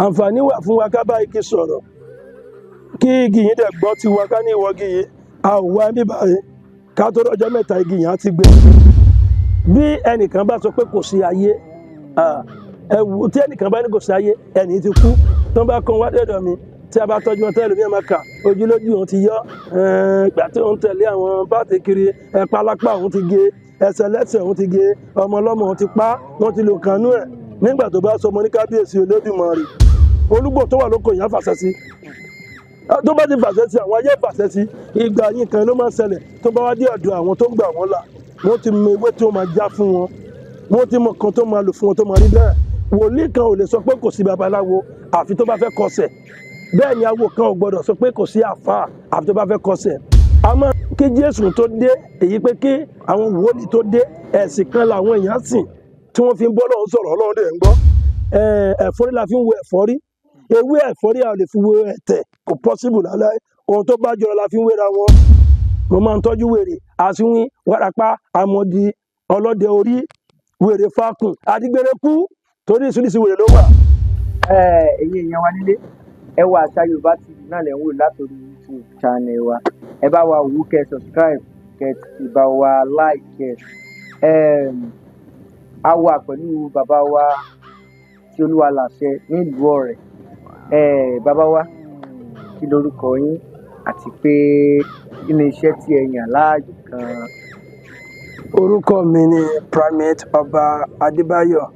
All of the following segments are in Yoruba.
Àǹfààní wà fún wa ká bá igi sọ̀rọ̀, kí igi yìí dẹ̀ gbọ́ tiwa, ká ní ìwọ igi yìí, a ò wá bíbá yìí, ká tó rọjọ́ 3 igi yìí á ti gbẹ. Bí ẹnìkan bá sọ pé kò sí ayé, ẹ wò, tí ẹnìkan bá ní kò sí ayé, ẹnì ti kú. Tó bá kàn wá dẹ̀dọ̀ mi, tí a bá tọ́jú wọn tẹ́lẹ̀, mi máa kà ojúlójú òun ti yọ, ìgbà tí òun tẹ̀lé àwọn báàtì kiri, pálápá òun ti gé, ẹsẹ̀ lẹ́sẹ̀ òun ti gé, ọmọ ọlọ́mọ òun ti pa, wọ́n ti lò kànú ẹ̀. Nígbà tó bá sọ ọmọ ní kábíyèsí Olódùmarè, olúgbò tó wà lóko yẹn fàṣẹ sí, tó bá ti fàṣẹ sí, àwọn ayé fàṣẹ sí. Ìgbà yìí kan ló máa ń ṣẹlẹ̀. Tó bá wá dé ọ̀dọ̀ àwọn tó ń gbà wọ́n là, wọ́n ti mọ ewé tó máa já fún wọn, wọ́n ti mọ kan tó máa lò fún wọn tó máa rí bẹ́ẹ̀. Wòlíì kan ò lè sọ pé kò sí babaláwo àfi tó bá fẹ́ kọsẹ̀. Bẹ́ẹ̀ ni awo kan ò gbọdọ̀ sọ pé kò sí àfáà àfi tó bá fẹ́ kọsẹ̀. Àmọ́ kí Jésù tó dé, èyí pé kí àwọn wòlíì tó dé, ẹ̀sìn kan làwọn èèyàn sìn tí wọ́n fi ń bọ́ Ọlọ́run sọ̀rọ̀, Ọlọ́run dẹ̀ ń gbọ́. Ẹ̀fọ́rí la fi ń wo ẹ̀fọ́rí, ewé ẹ̀fọ́rí a lè fi wo ẹ̀tẹ̀, kò possible lálẹ́. Ohun tó bá jọra la fi ń wéra wọn. Mo máa ń tọ́jú wèrè, àsínwín, wárápá, àmọ̀dí, ọlọ́dẹ orí, wèrè fákùn, àdìgbèrèkú, torí ìṣúlísí wèrè ló wà. Ẹ̀yin èèyàn wa nílé, ẹ wo Àṣà Yorùbá TV náà lẹ́ ń wò látòrí YouTube channel wa. Ẹ bá wa wò, kẹ́ subscribe, kẹ́ sì bá wa like ẹ. A wà pẹ̀lú bàbá wa tí Olúwa làṣẹ nílùú Ọ̀rẹ́. Bàbá wa, kí lorúkọ yín àti pé kí ni iṣẹ́ tí ẹ yàn láàyò gan-an? Orúkọ mi ni Primate Ọba Adébáyọ̀,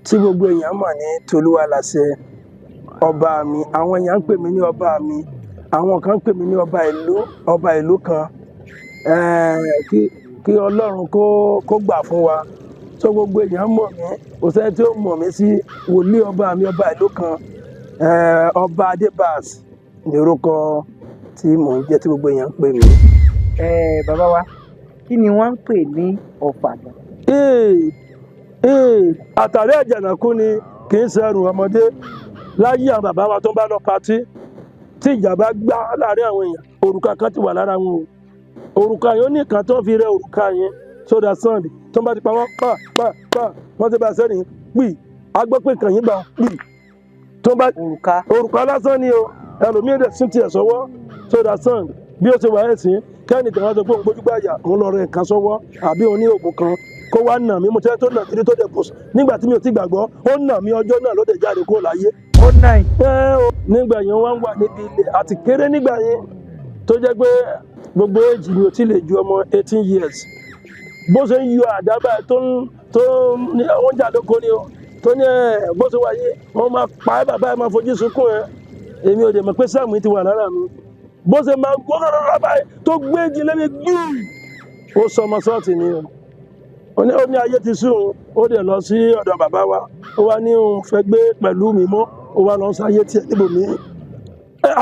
tí gbogbo èèyàn mọ̀ ní Tolúwaláṣẹ ọba mi. Àwọn èèyàn ń pè mí ní ọba mi, àwọn kan ń pè mí ní ọba ìlú, ọba ìlú kan. Kí Ọlọ́run kó gbà fún wa. Tó gbogbo èèyàn mọ̀ mí, kò sẹ́ni tí ó mọ̀ mí sí wòlíì ọba mi, ọba ìlú kan. Ọba Adébás ní orúkọ tí mò ń jẹ́, tí gbogbo èèyàn ń pè mí. Bàbá wa, kí ni wọ́n ń pè ní ọ̀fà gan? Àtàrí àjànàkú ni, kì í ṣẹrù ọmọdé. Láyé àwọn bàbá wa tó ń bá lọ patí, tí ìjà bá gbá láàrin àwọn èèyàn, òrùka kan ti wà lára wọn o. Òrùka yẹn, ó ní kan tó fi rẹ òrùka yẹn sódà sand. Tó ń bá ti pa wọ́n pa pa pa, wọ́n ti bá sẹ́ni pì, a gbọ́ pé kàn yín gbà pì tó ń bá òrùka. Òrùka lásán ni o. Ẹlòmíín dẹ̀ sún tiẹ̀ sọ́wọ́ sódà sand. Bí ó ṣe wà ẹ̀ sìn, kẹ́nìkan wá sọ pé òun gbójú gbàyà, òun lọ rẹ nǹkan sọ́wọ́, àbí òun ní oògùn kan, kó wá nà mí. Mo tẹ́ tó nà kiri tó dẹ̀ kò nígbà tí mi ò ti gbàgbọ́, ó nà mí ọjọ́ náà ló dẹ̀ jáde kó láyé. Ó nà yín? Ẹ o, nígbà yẹn wọ́n wà níbi ilẹ̀ àti kéré nígbà yẹn, tó jẹ́ pé gbogbo èjì mi ò tí lè ju ọmọ 18 years. Bó ṣe ń yọ àdá báyìí, tó ń ní wọ́n jà lóko ni o, tó ní ẹ bó ṣe wáyé, wọ́n máa pa ẹ́, bàbá ẹ máa fojú sunkún ẹ. Èmi ò dẹ̀ mọ̀ pé sáàmù ti wà lára mi. Bó ṣe máa gbọ́ rárá báyìí, tó gbé igi lẹ́mi gbúù, ó sọ ọmọ sọ́ọ̀tì ni o. Ó ní ayé ti sùn. Ó dẹ̀ lọ sí ọ̀dọ̀ bàbá wa, ó wá ní òun fẹ́ gbé pẹ̀lú mi mọ́, ó wá lọ sáyé tiẹ̀ níbòmíì.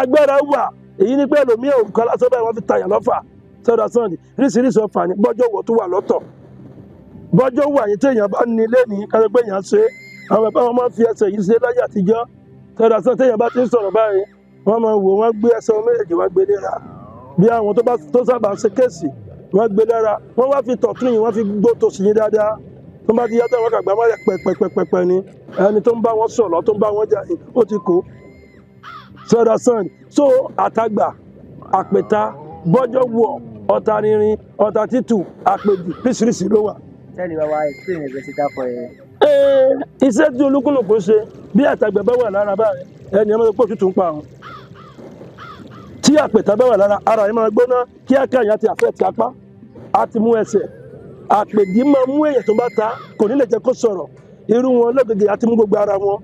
Agbára wà. Èyí ni pé ẹlòmíì, òrùka lásán báyìí, wọ́n fi tàyàn lọ́fà sọ́dọ̀ sọ́ọ̀dì. Ríṣiríṣi ọfà ní bọ́jọ́ wọ̀ tó wà lọ́tọ̀. Bọ́jọ́ wà yìí, téèyàn bá ní lẹ́nìí kájọ pé èèyàn ṣe é. Àwọn bàbá wọn máa ń fi ẹsẹ̀ yìí ṣe láyé àtijọ́ sọ́dọ̀ sọ́ọ̀dì. Téèyàn bá ti ń sọ̀rọ̀ báyìí, wọ́n máa wò, wọ́n gbé ẹsẹ̀ wọn méjèèjì, wọ́n gbé léra, bí àwọn tó bá tó sábà ṣe case, wọ́n gbé lára, wọ́n wá fi tọ̀tún yìí, wọ́n fi gbó tòsì yín dáadáa. Tó bá ti yá tán, wọ́n kàgbá mọ́lẹ̀ pẹ̀pẹ̀pẹ̀pẹ̀ ni ẹni tó ń bá wọn sọ̀rọ̀, tó ń bá wọn jà, ó ti kó sọ́dọ̀ sàn. So àtàgbà, àpèta, bọ́jọ́ wọ̀, ọ̀tá rinrin, ọ̀tá títù, àpèjì, ríṣiríṣi ló wà. Tẹ́lẹ̀ bá wa explain ẹ̀gbẹ́ sí dákọ̀ ẹ̀. Iṣẹ́ tí olúkúlùkù ṣe, bí àtàgbà bá wà lára báyìí, ẹni ẹ máa pọ̀ tútù ń pa àwọn. Tí àpèta bá wà lára, ara yẹn máa gbóná kíákíá, yẹn ti àfẹ́ ti apá á ti mú ẹsẹ̀. Àpèjì máa mú èèyàn tó bá ta, kò ní lè jẹ́ kó sọ̀rọ̀. Irú wọn lọ́gẹ̀gẹ̀ á ti mú gbogbo ara wọn.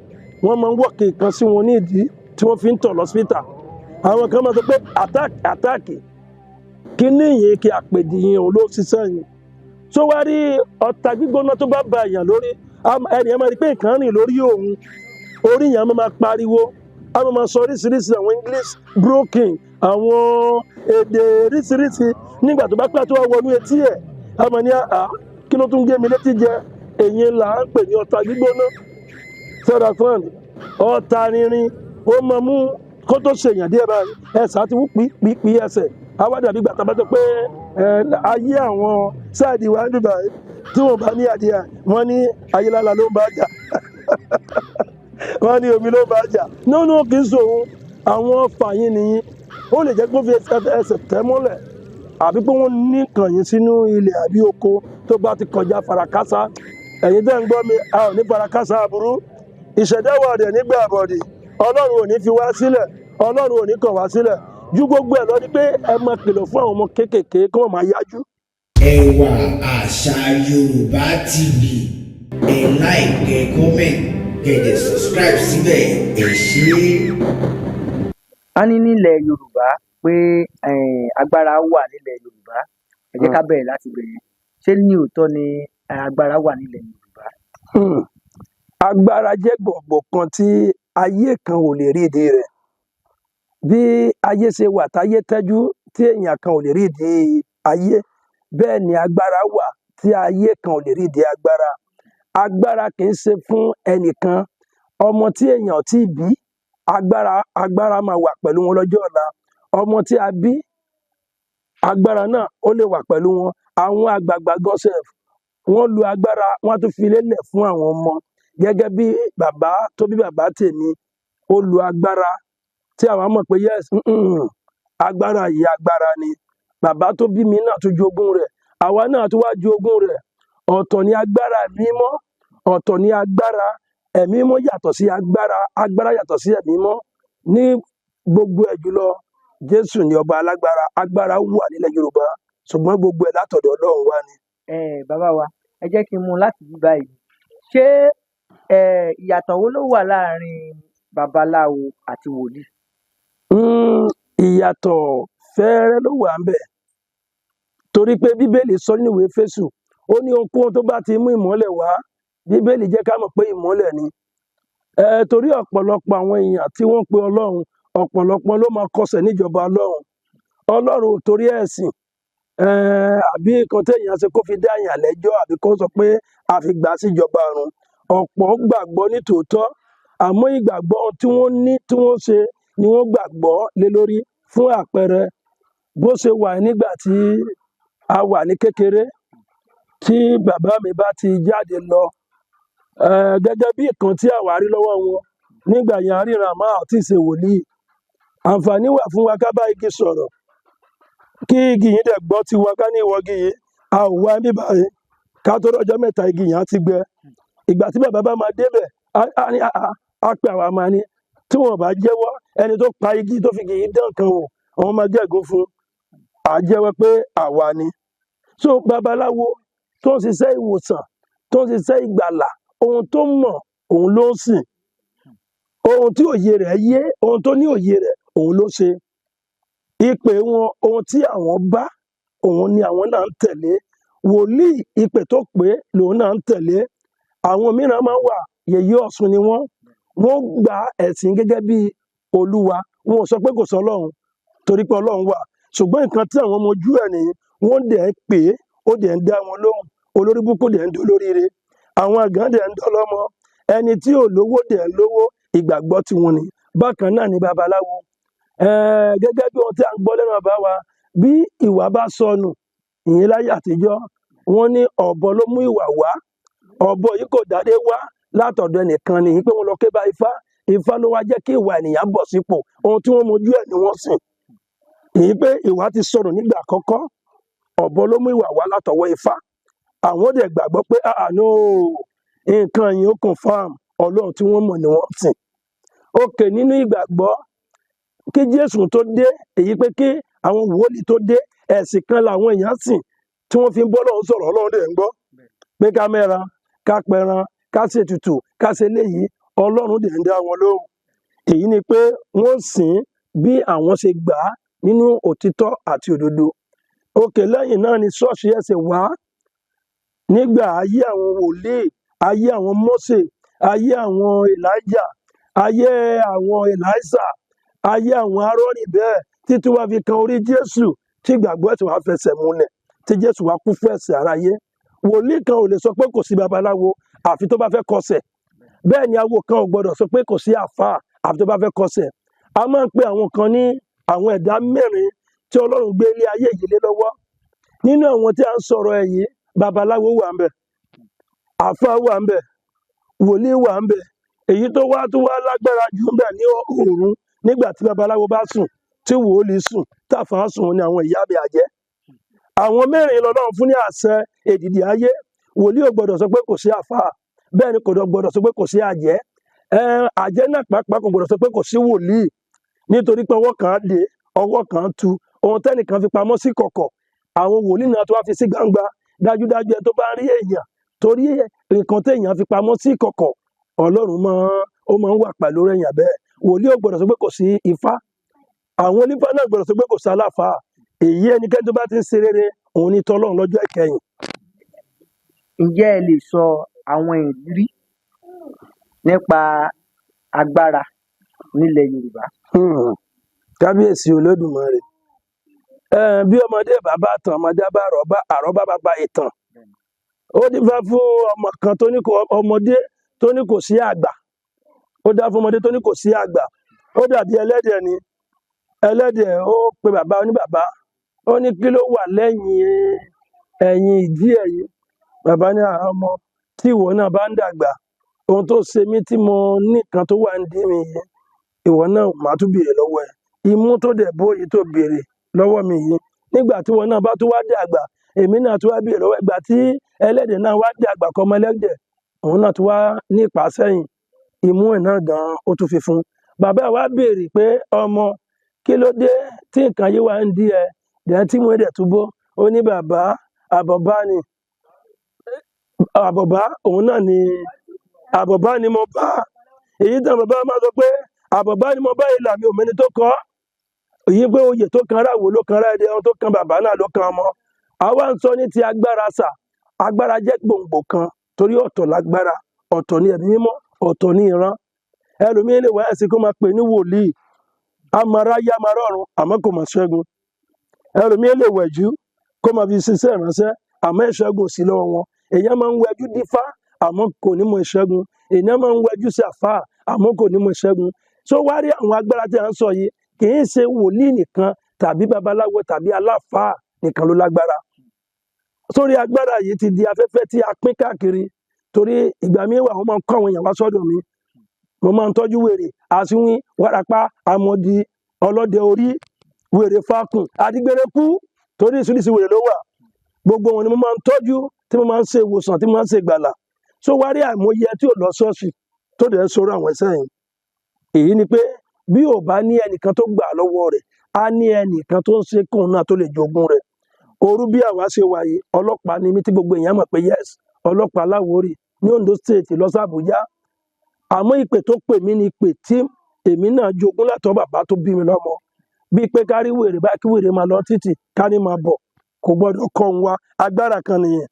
Wọ́n máa ń wọ̀kì kan sí wọn ní ìdí tí wọ́n fi ń tọ̀ lọ́sítà. Àwọn kan máa sọ pé attack, attack kíní yìí, kí àpèjì yìí, òun ló ṣiṣẹ́ yìí. Tó wá rí ọta gbígbóná tó bá ba èèyàn lórí, ẹnì yẹn máa rí pé nǹkan rìn lórí òun, orí yẹn máa pariwo, á máa sọ oríṣiríṣi àwọn English broken, àwọn èdè oríṣiríṣi. Nígbà tó bá pẹ́, tó wá wọnú etí ẹ̀, á máa ní, àá, kí ló tún gé mi létí jẹ? Èyí là ń pè ní ọta gbígbóná sọ́dà fún ọta rinrin. Ó máa mú kó tó ṣèyàn díẹ̀ báyìí, ẹsẹ̀ á ti wú pípípí, ẹsẹ̀ á wá dàbí gbàtà bá tó pé ayé àwọn sáàdì wa níbà tí wọ́n bá ní àdìyà, wọ́n ní ayélujára ló ń bá jà. Wọ́n ní omi ló bá jà nínú, kì í sòun àwọn fàyín nìyí. Ó lè jẹ́ pé ó fi ẹsẹ̀ tẹ́ mọ́lẹ̀, àbí pé wọ́n ní kàn yín sínú ilẹ̀ àbí oko tó bá ti kọjá farakásá. Ẹ̀yin tẹ́ ń gbọ́ mi, a ò ní farakásá aburú. Ìṣẹ̀dá wa rẹ̀ nígbà àbọ̀dì, Ọlọ́run ò ní fi wá sílẹ̀, Ọlọ́run ò ní kọ̀ wá sílẹ̀. Ju gbogbo ẹ̀ lọ ni pé ẹ máa kìlọ̀ fún àwọn ọmọ kéékèèké kí wọ́n máa yájú. Ẹwà Àṣà Yorùbá TV, ẹ like, ẹ comment, kẹ́ ẹ dẹ̀ subscribe síbẹ̀. Ẹ ṣé. A ní nílẹ̀ Yorùbá pé agbára wà nílẹ̀ Yorùbá. Ẹ jẹ́ ká bẹ̀rẹ̀ láti bẹ̀rẹ̀. Ṣé ní òótọ́ ni agbára wà nílẹ̀ Yorùbá? Agbára jẹ́ gbọ̀ngbọ̀n kan tí ayé kan ò lè rí ìdí rẹ̀. Bí ayé ṣe wà táyé tẹ́jú tí èèyàn kan ò lè rí ìdí ayé, bẹ́ẹ̀ ni agbára wà tí ayé kan ò lè rí ìdí agbára. Agbára kì í ṣe fún ẹnìkan. Ọmọ tí èèyàn tí bí, agbára máa wà pẹ̀lú wọn lọ́jọ́ ọ̀la. Ọmọ tí a bí, agbára náà ó lè wà pẹ̀lú wọn. Àwọn àgbààgbà gan sef, wọ́n lu agbára, wọ́n á tún fi lélẹ̀ fún àwọn ọmọ. Gẹ́gẹ́ bí bàbá tó bí bàbá tèmi, ó lu agbára tí àwọn mọ̀ pé yes, agbára yìí agbára ni. Bàbá tó bí mi náà tún jogún rẹ̀, àwa náà tún wá jogún rẹ̀. Ọ̀tọ̀ ni agbára mímọ́, ọ̀tọ̀ ni agbára ẹ̀mí mímọ́, yàtọ̀ sí agbára, agbára yàtọ̀ sí ẹ̀mí mímọ́. Ní gbogbo ẹ̀ jùlọ, Jésù ni ọba alágbára. Agbára wà nílẹ̀ Yorùbá, ṣùgbọ́n gbogbo ẹ̀ látọ̀dọ̀ Ọlọ́run wá ni. Bàbá wa, ẹ jẹ́ kí n mú un láti bí báyìí. Ṣé ìyàtọ̀ wo ló wà láàrin babaláwo àti wòlíì? Ìyàtọ̀ fẹ́ẹ́rẹ́ ló wà ńbẹ̀, torí pé Bíbélì sọ nínú ìwé Éfésù, ó ní ohunkóhun tó bá ti mú ìmọ́lẹ̀ wá, Bíbélì jẹ́ ká mọ̀ pé ìmọ́lẹ̀ ni. Torí ọ̀pọ̀lọpọ̀ àwọn èèyàn tí wọ́n pe Ọlọ́run, ọ̀pọ̀lọpọ̀ ló máa kọsẹ̀ níjọba Ọlọ́run. Ọlọ́run ò torí ẹ̀sìn àbí nǹkan téèyàn ṣe kó fi dá èèyàn lẹ́jọ́, àbí kó sọ pé a fi gbà á síjọba ọ̀run. Ọ̀pọ̀ gbàgbọ́ ní tòótọ́, àmọ́ ìgbàgbọ́ tí wọ́n ní tí wọ́n ṣe ni wọ́n gbàgbọ́ lé lórí. Fún àpẹẹrẹ, bó ṣe wà nígbà tí a wà ní kékeré, tí bàbá mi bá ti jáde lọ, gẹ́gẹ́ bí nǹkan tí àwa rí lọ́wọ́ wọn nígbà yẹn, àríran àmọ́ àti ìṣe wòlíì. Àǹfààní wà fún wa ká bá igi sọ̀rọ̀, kí igi yìí dẹ̀ gbọ́ tiwa, ká ní ìwọ igi yìí, a ò wá níbí báyìí. Ká tó rọ́jọ́ mẹ́ta, igi yẹn á ti gbẹ. Ìgbà tí bàbá bá máa débẹ̀, á pe àwa, máa ní tí wọn bá jẹ́wọ́ ẹni tó pa igi tó fi igi yìí dán kan wò, àwọn máa gégùn fún à jẹ́wọ́ pé àwa ni. So babaláwo tó ń ṣiṣẹ́ ìwòsàn, tó ń ṣiṣẹ́ ìgbàlà, ohun tó mọ̀ òun ló ń sìn, ohun tí òye rẹ̀ yé, ohun tó ní òye rẹ̀ òun ló ṣe. Ìpè wọn, ohun tí àwọn bá, òun ni àwọn náà ń tẹ̀lé. Wòlíì, ìpè tó pé lòun náà ń tẹ̀lé. Àwọn mìíràn máa ń wà, yèyé Ọ̀ṣun ni wọ́n. Wọ́n gba ẹ̀sìn gẹ́gẹ́ bí Olúwa. Wọn ò sọ pé kò sọ Ọlọ́run, torí pé Ọlọ́run wà, ṣùgbọ́n nǹkan tí àwọn ọmọ ojú ẹ̀ nìyí, wọ́n dẹ̀ ń pè é, ó dẹ̀ ń dá wọn lóhùn. Olórí búkú dẹ̀ ń dolóríire, àwọn àgàn dẹ̀ ń dọ́lọ́mọ, ẹni tí ò lówó dẹ̀ ń lówó. Ìgbàgbọ́ tiwọn ni. Bákan náà ni babaláwo. Gẹ́gẹ́ bí ohun tí a ń gbọ́ lẹ́nu bàbá wa, bí ìwà bá sọnù, ìyẹn láyé àtijọ́, wọ́n ní ọ̀bọ ló mú ìwà wá. Ọ̀bọ yìí kò dádé wá látọ̀dọ̀ ẹnìkan ni, pé wọ́n lọ ké bá Ifá, Ifá ló wá jẹ́ kí ìwà ènìyàn bọ̀ sípò. Ohun tí wọ́n mojú ẹ̀ ni wọ́n sìn. Èyí pé ìwà ti sọnù nígbà àkọ́kọ́, ọ̀bọ ló mú ìwà wá látọwọ́ Ifá. Àwọn dẹ̀ gbàgbọ́ pé ah no, nǹkan yìí ó confirm Ọlọ́run tí wọ́n mọ̀ ni wọ́n sìn. Òkè nínú ìgbàgbọ́, kí Jésù tó dé, èyí pé kí àwọn wòlíì tó dé, ẹ̀sìn kan làwọn èèyàn sìn tí wọ́n fi ń bọ́ Ọlọ́run sọ̀rọ̀, Ọlọ́run dẹ̀ ń gbọ́ pé ká mẹ́ran, ká pẹran, ká ṣètùtù, ká ṣe léyìí, Ọlọ́run dẹ̀ ń dá wọn lóhùn. Èyí ni pé wọ́n sìn bí àwọn ṣe gbà á nínú òtítọ́ àti òdodo. Òkè lẹ́yìn náà ni ṣọ́ọ̀ṣì ẹ̀sẹ̀ wá nígbà ayé àwọn wòlíì, ayé àwọn Mósè, ayé àwọn Elijah, ayé àwọn Èlíṣà, ayé àwọn Árónì, bẹ́ẹ̀ títí wá fi kan orí Jésù, tí ìgbàgbọ́ ẹ̀sìn wá fẹsẹ̀ múlẹ̀, tí Jésù wá kú fún ẹ̀ṣẹ̀ aráyé. Wòlíì kan ò lè sọ pé kò sí babaláwo àfi tó bá fẹ́ kọsẹ̀. Bẹ́ẹ̀ ni awo kan ò gbọdọ̀ sọ pé kò sí àfáà àfi tó bá fẹ́ kọsẹ̀. A máa ń pe àwọn kan ní àwọn ẹ̀dá mẹ́rin tí Ọlọ́run gbé ilé ayé yìí lé lọ́wọ́. Nínú àwọn tí a ń sọ̀rọ̀ ẹ̀ yìí, babaláwo wà ń bẹ̀, àfáà wà ń bẹ̀, wòlíì wà ń bẹ̀, Èyí tó wá tó wá lágbára jù ń bẹ̀ ní òru, nígbà tí babaláwo bá sùn, tí wòólì sùn, táfà sùn, ní àwọn ìyá mi àjẹ́. Àwọn mẹ́rin lọ́lọ́run fún ní àṣẹ èdìdì ayé. Wòlíì ò gbọdọ̀ sọ pé kò sí àfáà, bẹ́ẹ̀ ni kò gbọdọ̀ sọ pé kò sí àjẹ́. Àjẹ́ náà pàápàá kò gbọdọ̀ sọ pé kò sí wòlíì, nítorí pé ọwọ́ kan á dé, ọwọ́ kan á tu. Ohun tẹ́nìkan fi pamọ́ sí kọ̀kọ̀, àwọn wòlíì náà tó wá fi sí gbangba. Dájúdájú, ẹ tó bá rí èèyàn torí nǹkan téèyàn fi pamọ́ sí kọ̀kọ̀, Ọlọ́run máa ó máa ń wà pẹ̀lú èèyàn bẹ́ẹ̀. Wòlíì ò gbọdọ̀ sọ pé kò sí ifá, àwọn onífá náà gbọdọ̀ sọ pé kò sí aláfáà. Èyí ẹnikẹ́ni tó bá ti ń ṣe rere, òun ní tọ́lọ́run lọ́jọ́ ìkẹyìn. Ǹjẹ́ ẹ lè sọ àwọn ìrírí nípa agbára nílẹ̀ Yorùbá? Kábíyèsí Olódùmarè. Bí ọmọdé bàbá tàn, ọmọdé bá rọ̀bá, àrọ́bá bàbá ìtàn. Ó dífá fún ọmọ kan tó ní kò, ọmọdé tó ní kò sí àgbà. Ó dá fún ọmọdé tó ní kò sí àgbà. Ó dàbí ẹlẹ́dẹ̀ ni. Ẹlẹ́dẹ̀ ó pe bàbá oníbàbá. Ó ní kí ló wà lẹ́yìn ẹ̀yìn ìdí ẹ̀yìn? Bàbá ní àwọn ọmọ tí ìwọ náà bá ń dàgbà, ohun tó ṣe mí tí mo ní nǹkan tó wà ń dí mi yìí, ìwọ náà màá tún béèrè lọ́wọ́ ẹ̀. Imú tó dẹ̀ bó yìí tó béèrè lọ́wọ́ mi yìí, nígbà tí ìwọ náà bá tún wá dàgbà, èmi náà tún wá béèrè lọ́wọ́ ẹ̀. Ìgbà tí ẹlẹ́dẹ̀ náà wá dàgbà kọ́ ọmọ ẹlẹ́dẹ̀, òun náà tún wá ní ìpàsẹ́yìn, imú ẹ̀ náà gan ó tún fi fún. Bàbá wa béèrè pé ọmọ, kí ló dé tí nǹkan yìí wá ń dí ẹ dẹ̀ tí mo dẹ̀ tún bó? Ó ní bàbá, àbọ̀bá ni, àbọ̀bá òun náà ni, àbọ̀bá ni mo bá. Èyí tí àwọn bàbá máa sọ pé àbọ̀bá ni mo bá, ìlà mi ò mẹ́ni tó kọ́. Èyí pé oyè tó kan ráwo ló kan ráde, ohun tó kan bàbá náà ló kan ọmọ. Àwa ń sọ ní ti agbára sà. Agbára jẹ́ gbòǹgbò kan, torí ọ̀tọ̀ lágbára, ọ̀tọ̀ ní ẹ̀mí mímọ́, ọ̀tọ̀ ní ìran. Ẹlòmíín lè wá ẹ̀sìn kó máa pè ní wòlíì, amaráyé amarọ́run, àmọ́ kò mọ̀ ṣẹ́gun. Ẹlòmíín lè wẹ̀jú kó máa fi ṣiṣẹ́ ìránṣẹ́, àmọ́ ìṣẹ́gun ò sí lọ́wọ́ wọn. Èèyàn máa ń wẹjú dífá, àmọ́ kò ní mọ ìṣẹ́gun. Èèyàn máa ń wẹjú sí àfáà, àmọ́ kò ní mọ ìṣẹ́gun. Tó wá rí àwọn agbára tí a ń sọ yìí, kì í ṣe wòlíì nìkan tàbí babaláwo tàbí aláfáà nìkan ló lágbára. Sórí agbára yìí ti di afẹ́fẹ́ tí a pín káàkiri, torí ìgbà míì wà, wọ́n máa ń kọ́ àwọn èèyàn wá sọ́dọ̀ mi. Mo máa ń tọ́jú wèrè, àsínwín, wárápá, amọ̀dì, ọlọ́dẹ orí, wèrè fákùn, adigbérekú, torí ìṣúlísì wèrè ló wà. Gbogbo wọn ni mo máa ń tọ́jú, tí mo máa ń ṣe ìwòsàn, tí mo máa ń ṣe ìgbàlà. So wá rí àìmọye tí ò lọ ṣọ́ọ̀ṣì tó dẹ̀ ń sọ̀rọ̀ àwọn ẹ̀ṣẹ̀ yìí. Èyí ni pé bí ò bá ní ẹnìkan tó gbà lọ́wọ́ rẹ̀, á ní ẹnìkan tó ń ṣe kóun náà tó lè jogún rẹ̀. Orú bí àwa ṣe wà yìí, ọlọ́pàá ni mí tí gbogbo èèyàn mọ̀ pé yes, ọlọ́pàá Láwórì ní Ondo State lọ sí Àbújá. Àmọ́ ìpè tó pè mí ni ìpè tí èmi náà jogún látọ̀ bàbá tó bí mi lọ́mọ. Bíi pé kárí wèrè báyìí, kí wèrè máa lọ títì, ká ní máa bọ̀, kò gbọ́dọ̀ kọ́ ń wa. Agbára kan nìyẹn.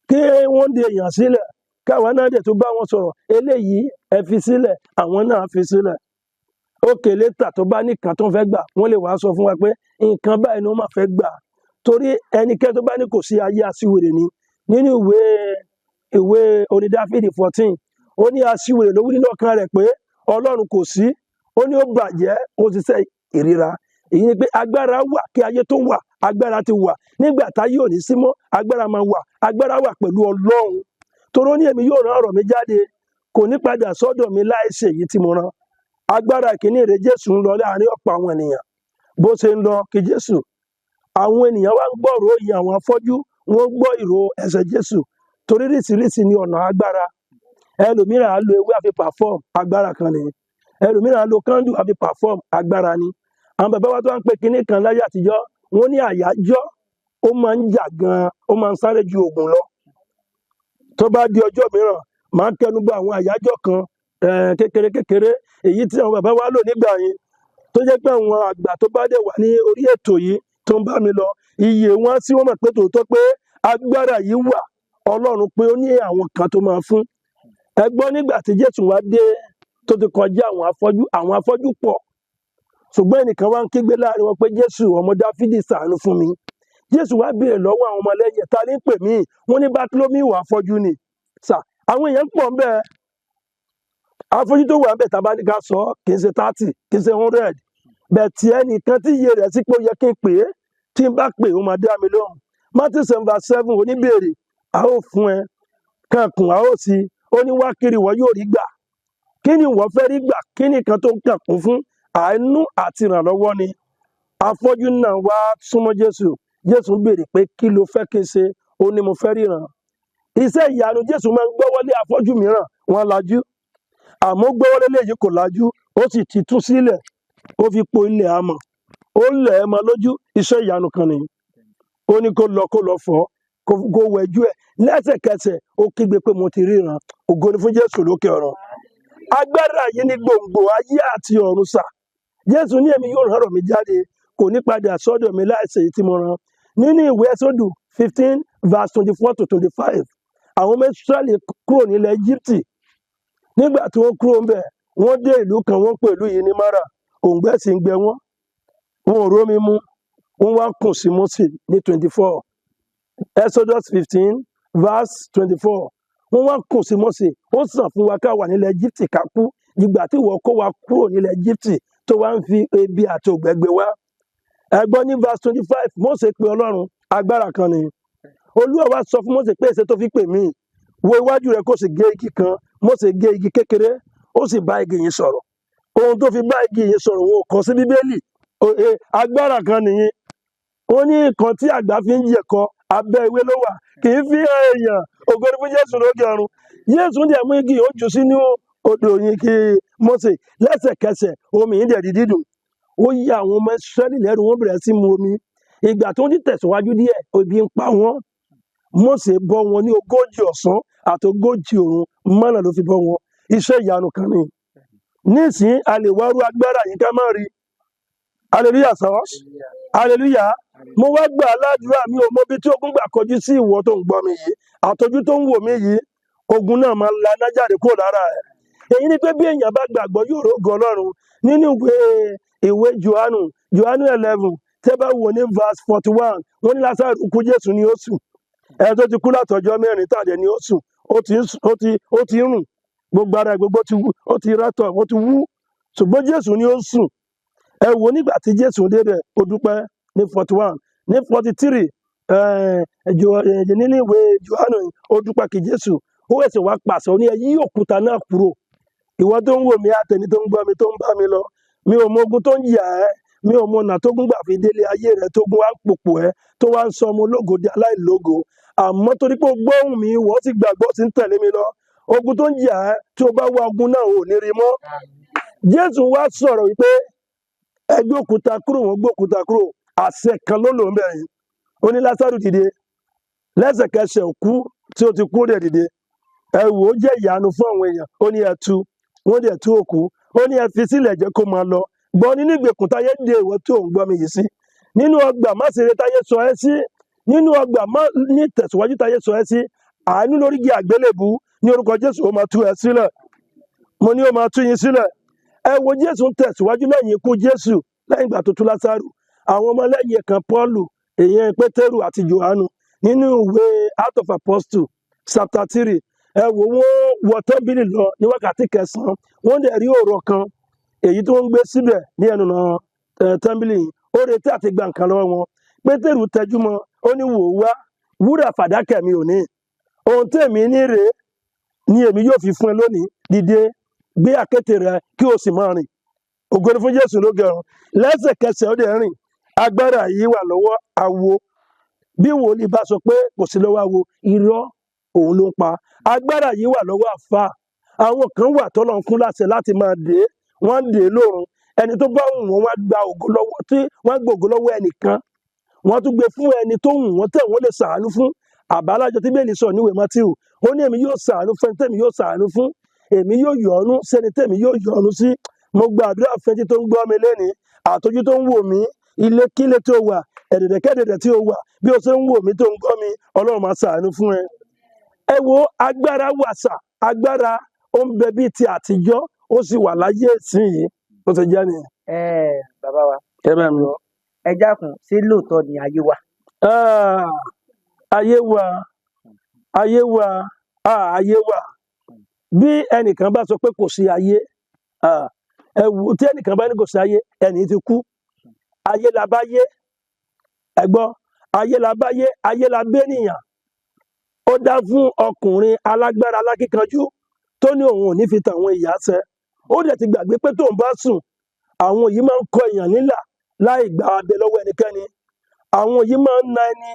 Kí wọ́n di èèyàn sílẹ̀, káwa náà dẹ̀ tún bá wọn sọ̀rọ̀, eléyìí ẹ fi sílẹ̀, àwọn náà fi sílẹ̀. Ókè létà tó bá nìkan tó ń fẹ́ gbà, wọ́n lè wá sọ fún wa pé nǹkan báyìí ni wọ́n máa fẹ́ gbà. Torí ẹnikẹ́ni tó bá ní kò sí ayé, aṣiwèrè ni. Nínú ìwé orin Dáfídì 14, ó ní aṣiwèrè ló wí nínú ọkàn rẹ̀ pé Ọlọ́run kò sí. Ó ní ó bàjẹ́, ó ti ṣe ìríra. Èyí ni pé agbára wà kí ayé tó wà, agbára ti wà. Nígbà táyé ò ní sí mọ́, agbára máa wà. Agbára wà pẹ̀lú Ọlọ́run, torí ó ní èmi yóò rán ọ̀rọ̀ mi jáde, kò ní padà sọ́dọ̀ mi láì ṣe èyí tí mo rán. Agbára ìkíní rẹ̀, Jésù ń lọ láàrin ọ̀pọ̀ àwọn ènìyàn. Bó ṣe ń lọ kí Jésù, àwọn ènìyàn wá ń gbọ́ ìró yìí, àwọn afọ́jú wọ́n gbọ́ ìró ẹsẹ̀ Jésù, torí ríṣiríṣi ní ọ̀nà agbára. Ẹlòmíràn á lo ewé àfi perform, agbára kan nìyẹn. Ẹlòmíràn á lo candle àfi perform, agbára ni. Àwọn bàbá wa tó wá ń pe kinní kan láyé àtijọ́, wọ́n ní àyájọ́ ó máa ń jà gan-an, ó máa ń sáré ju oògùn lọ. Tó bá di ọjọ́ mìíràn, màá kẹnu bọ àwọn àyájọ́ kan kékeré kékeré, èyí tí àwọn bàbá wa lò nígbà yẹn, tó jẹ́ pé àwọn àgbà tó bá dẹ̀ wà ní orí ètò yìí tó ń bá mi lọ, iye wọn sí wọ́n mọ̀ pé tòótọ́ pé agbára yìí wà. Ọlọ́run pé ó ní àwọn kan tó máa fún ẹ gbọ́. Nígbà tí Jésù wá dé tó ti kọjá àwọn afọ́jú, àwọn afọ́jú pọ̀, ṣùgbọ́n ẹnìkan wá ń kígbe láàrin wọn pé Jésù, ọmọ Dáfídì, ṣàánú fún mi. Jésù wá béèrè lọ́wọ́ àwọn ọmọlẹ́yìn ẹ̀, ta ní pè mí? Wọ́n ní Bátílómíù afọ́jú ni. Sà, àwọn èèyàn pọ̀ ń bẹ́ẹ̀. Afọ́jú tó wà ń bẹ̀, tá bá ní ká sọ, kì í ṣe 30, kì í ṣe 100 bẹ́ẹ̀. Tí ẹnìkan tí iye rẹ̀ sí pé ó yẹ kí n pè é, tí n bá pè é, ó máa dá mi lóhùn. Matthew 7 verse 7, oníbèrè, a ó fún ẹ; kankùn, a ó sí. Ó ní wá kiri, wọ́n yóò rí gbà. Kí ni wọ́n fẹ́ rí gbà? Kí ni kan tó ń kàkún fún? Àánú àti ìrànlọ́wọ́ ni. Afọ́jú náà wá súnmọ́ Jésù. Jésù béèrè pé kí ló fẹ́ kí n ṣe? Ó ní mo fẹ́ ríran. Iṣẹ́ ìyanu, Jésù máa ń gbọ́wọ́lé afọ́jú mìíràn, wọ́n lajú. Àmọ́ gbọ́wọ́lé léyìí kò lajú, ó sì ti tú sílẹ̀, ó fi po ilẹ̀ amọ̀, ó lẹ̀ ẹ́ mọ́ lójú. Iṣẹ́ ìyanu kan nìyí. Ó ní kó lọ, kó lọ fọ̀, kó wẹjú ẹ̀. Lẹ́sẹ̀kẹsẹ̀ ó kígbe pé mo ti ríran. Ògo ni fún Jésù lókè ọ̀run. Agbára yìí ní gbòǹgbò ayé àti ọ̀run sà. Jésù ní èmi yóò rán ọ̀rọ̀ mi jáde, kò ní padà sọ́dọ̀ mi láìsí èyí tí mo rán. Nínú ìwé Ẹ́sọ́dù 15 verse 24 to 25, àwọn ọmọ Ísírẹ́lì kúrò nílẹ̀ Íjíbítì. Nígbà tí wọ́n kúrò ńbẹ̀, wọ́n dé ìlú kan, wọ́n pè ìlú yìí ní Mara. Òǹgbẹ sì ń gbẹ wọ́n, wọn ò rómi mu. Wọ́n wá kùn sí Mósè ní 24, Exodus 15 verse 24. Wọ́n wá kùn sí Mósè, ó sàn fún wa ká wà nílẹ̀ Íjíbítì ká kú, ìgbà tí ìwọ kó wa kúrò nílẹ̀ Íjíbítì tó wá ń fi ebi àti òǹgbẹ gbé wá. Ẹ gbọ́, ní verse 25, Mósè pe Ọlọ́run. Agbára kan ni. Olúwa wá sọ fún Mósè pé èsè tó fi pè mí, wo iwájú rẹ kó sì gé igi kan. Mósè gé igi kékeré, ó sì bá igi yìí sọ̀rọ̀. Ohun tó fi bá igi yìí sọ̀rọ̀, wọn ò kọ sí Bíbélì. Agbára kan nìyí. Ó ní nǹkan tí àgbà fi ń jẹ̀kọ, abẹ́ ìwé ló wà, kì í fi hàn èèyàn. Ògo ni fún Jésù lókè ọ̀run. Jésù dẹ̀ mú igi, ó jù sínú odò yìí kí Mósè. Lẹ́sẹ̀kẹsẹ̀ omi yìí dẹ̀ di dídùn. Ó yà àwọn ọmọ Ísírẹ́lì lẹ́rù, wọ́n bẹ̀rẹ̀ sí mu omi. Ìgbà tó ń tẹ̀síwájú díẹ̀, ebi ń pa wọ́n. Mósè bọ́ wọn ní 40 ọ̀sán àti 40 òru, mọ́nà ló fi bọ́ wọn. Iṣẹ́ ìyanu kan ni. Nísìnyí, a lè wá rú agbára yìí ká má rí. Hallelujah sọ, hallelujah. Mo wá gbà aládùúrà, mi ò mọ ibi tí ogun gbà kọjú sí ìwọ tó ń gbọ́ mi yìí, àtọjú tó ń wò mí yìí, ogun náà máa laná jáde kúrò lára ẹ̀. Èyí ni pé bí èèyàn bá gbàgbọ́, yóò rógo Ọlọ́run. Nínú ìwé Johannu, Johannu 11, tẹ́ bá wò ní verse 41, wọ́n ní Lásárù kú, Jésù ní ó sùn. Ẹni tó ti kú látọjọ́ 4 tàdé ní ó sùn, ó ti ń sùn, ó ti ń rùn, gbogbo ara ẹ̀ gbogbo ti wú, ó ti rẹ́tọ̀, ó ti wú, ṣùgbọ́n Jésù ní ó sùn. Ẹ wo nígbà tí Jésù débẹ̀, ó dúpẹ́ ní 41. Ní 43 nínú ìwé Johannu yìí, ó dúpẹ́ kí Jésù ó ẹsẹ̀ wá pàṣẹ, ó ní ẹ yí òkúta náà kúrò. Ìwọ tó ń wò mí, àtẹni tó ń gbọ́ mi, tó ń bá mi lọ, mi ò mọ ogun tó ń yà ẹ́, mi ò mọ ọ̀nà tó gún gbà fi délé ayé rẹ, tó gún wá ń pòpò ẹ́, tó wá ń sọ ọmọ ológo di aláìlógo. Àmọ́ torí pé o gbóhùn mi, wọ́n sì gbàgbọ́, sí ń tẹ̀lé mi lọ, ogun tó ń yà ẹ́, tí o bá wá ogun náà, ò ní rí mọ́. Jésù wá sọ̀rọ̀ wípé ẹ gbé òkúta kúrò. Wọ́n gbé òkúta kúrò. Àṣẹ kan ló lò ń bẹ̀rẹ̀ yìí. Ó ní Lásárù dìde. Lẹ́sẹ̀kẹsẹ̀ òkú tí ó ti kú ó dẹ̀ dìde. Ẹ wò ó, jẹ́ ìyanu fún àwọn èèyàn. Ó ní ẹ tú. Wọ́n dẹ̀ tú òkú. Ó ní ẹ fi sílẹ̀, jẹ́ kó máa lọ. Gbọ́, nínú ìgbèkùn táyé dé ìwọ tó ń gbọ́ mi yìí sí, nínú ọgbà má ṣeré táyé sọ ẹ́ sí, nínú ọgbà má ní tẹ̀síwájú táyé sọ ẹ́ sí, àánú lórí igi àgbélébù, ní orúkọ Jésù, ó máa tú ẹ sílẹ̀. Mo ní ó máa tú yín sílẹ̀. Ẹ wo, Jésù ń tẹ̀síwájú lẹ́yìn ikú Jésù. Lẹ́yìn ìgbà tó tú Lásárù, àwọn ọmọlẹ́yìn kan, Pọ́ọ̀lù, èèyàn Pétérù àti Jòhánù, nínú ìwé Act of Apostle chapter 3, ẹ wò, wọ́n wọ tẹ́ḿpìlì lọ ní wákàtí kẹsàn-án. Wọ́n dẹ̀ rí ọ̀rọ̀ kan èyí tó ń gbé síbẹ̀ ní ẹnu náà tẹ́ḿpìlì yìí. Ó retí àti gba nǹkan lọ́wọ́ wọn. Pétérù tẹjú mọ́, ó ní wò ó wá, wúrà fàdákà mi ò ní, ohun tèmi ní rèé ni èmi yóò fi fún ẹ lónìí. Dìde, gbé àkéte rẹ, kí o sì máa rìn. Ògo ni fún Jésù lókè ọ̀run. Lẹ́sẹ̀kẹsẹ̀ ó dẹ̀ rìn. Agbára yìí wà lọ́wọ́ awo. Bí wòlíì bá sọ pé kò sí lọ́wọ́ awo, irọ́ òun ló ń pa. Agbára yìí wà lọ́wọ́ àfà. Àwọn kan wà tọ́lọ́ ń fún láṣẹ láti máa dé, wọ́n ń dé lórun. Ẹni tó bá wù wọ́n, wọ́n gba ògo lọ́wọ́ tí wọ́n gbé ògo lọ́wọ́ ẹnìkan, wọ́n tún gbé fún ẹni tó wù wọ́n tẹ̀ wọ́n lè sàánú fún. Àbálájọ tí Bíbélì sọ níwèé Mátíù, ó ní èmi yóò sàánú fún ẹni tẹ́mi yóò sàánú fún, èmi yóò yọ́nú sẹ́ni tẹ́mi yóò yọ́nú sí. Mo gba àdúrà fẹ́ntí tó ń gbọ́ mi lẹ́ni, àtọ́jú tó ń wò mí, ilé kílé tó wà, ẹ̀dẹ̀dẹ̀kẹ́dẹ̀dẹ̀ tí ó wà, bí o ṣe ń wò mí tó ń gbọ́ mi, Ọlọ́run máa sàánú fún ẹ. Ẹ wo, agbára wàsà, agbára ó ń bẹ bíi ti àtijọ́, ó sì wà láyé ìsinyìí. Bó ṣe jẹ́ nìyẹn. Ẹ bàbá wa, Ẹ bẹ́ẹ̀ mi. ẹ dákun, ṣé lóòótọ́ ni ayé wà? Ah, ayé wa, ayé wa, ah, ayé wa. Bí ẹnìkan bá sọ pé kò sí ayé, ah, ẹ wò, tí ẹnìkan bá ní kò sí ayé, ẹnì ti kú. Ayé la bá yé. Ẹ gbọ́, ayé la bá yé, ayé la bẹ́nìyàn. Ó dá fún ọkùnrin alágbára alákíkanjú tó ní òun ò ní fi tàwọn ìyá ṣẹ. Ó dẹ̀ ti gbàgbé pé tóun bá sùn, àwọn yìí máa ń kọ èèyàn nílà láì gba abẹ lọ́wọ́ ẹnikẹ́ni. Àwọn yìí máa ń na ẹni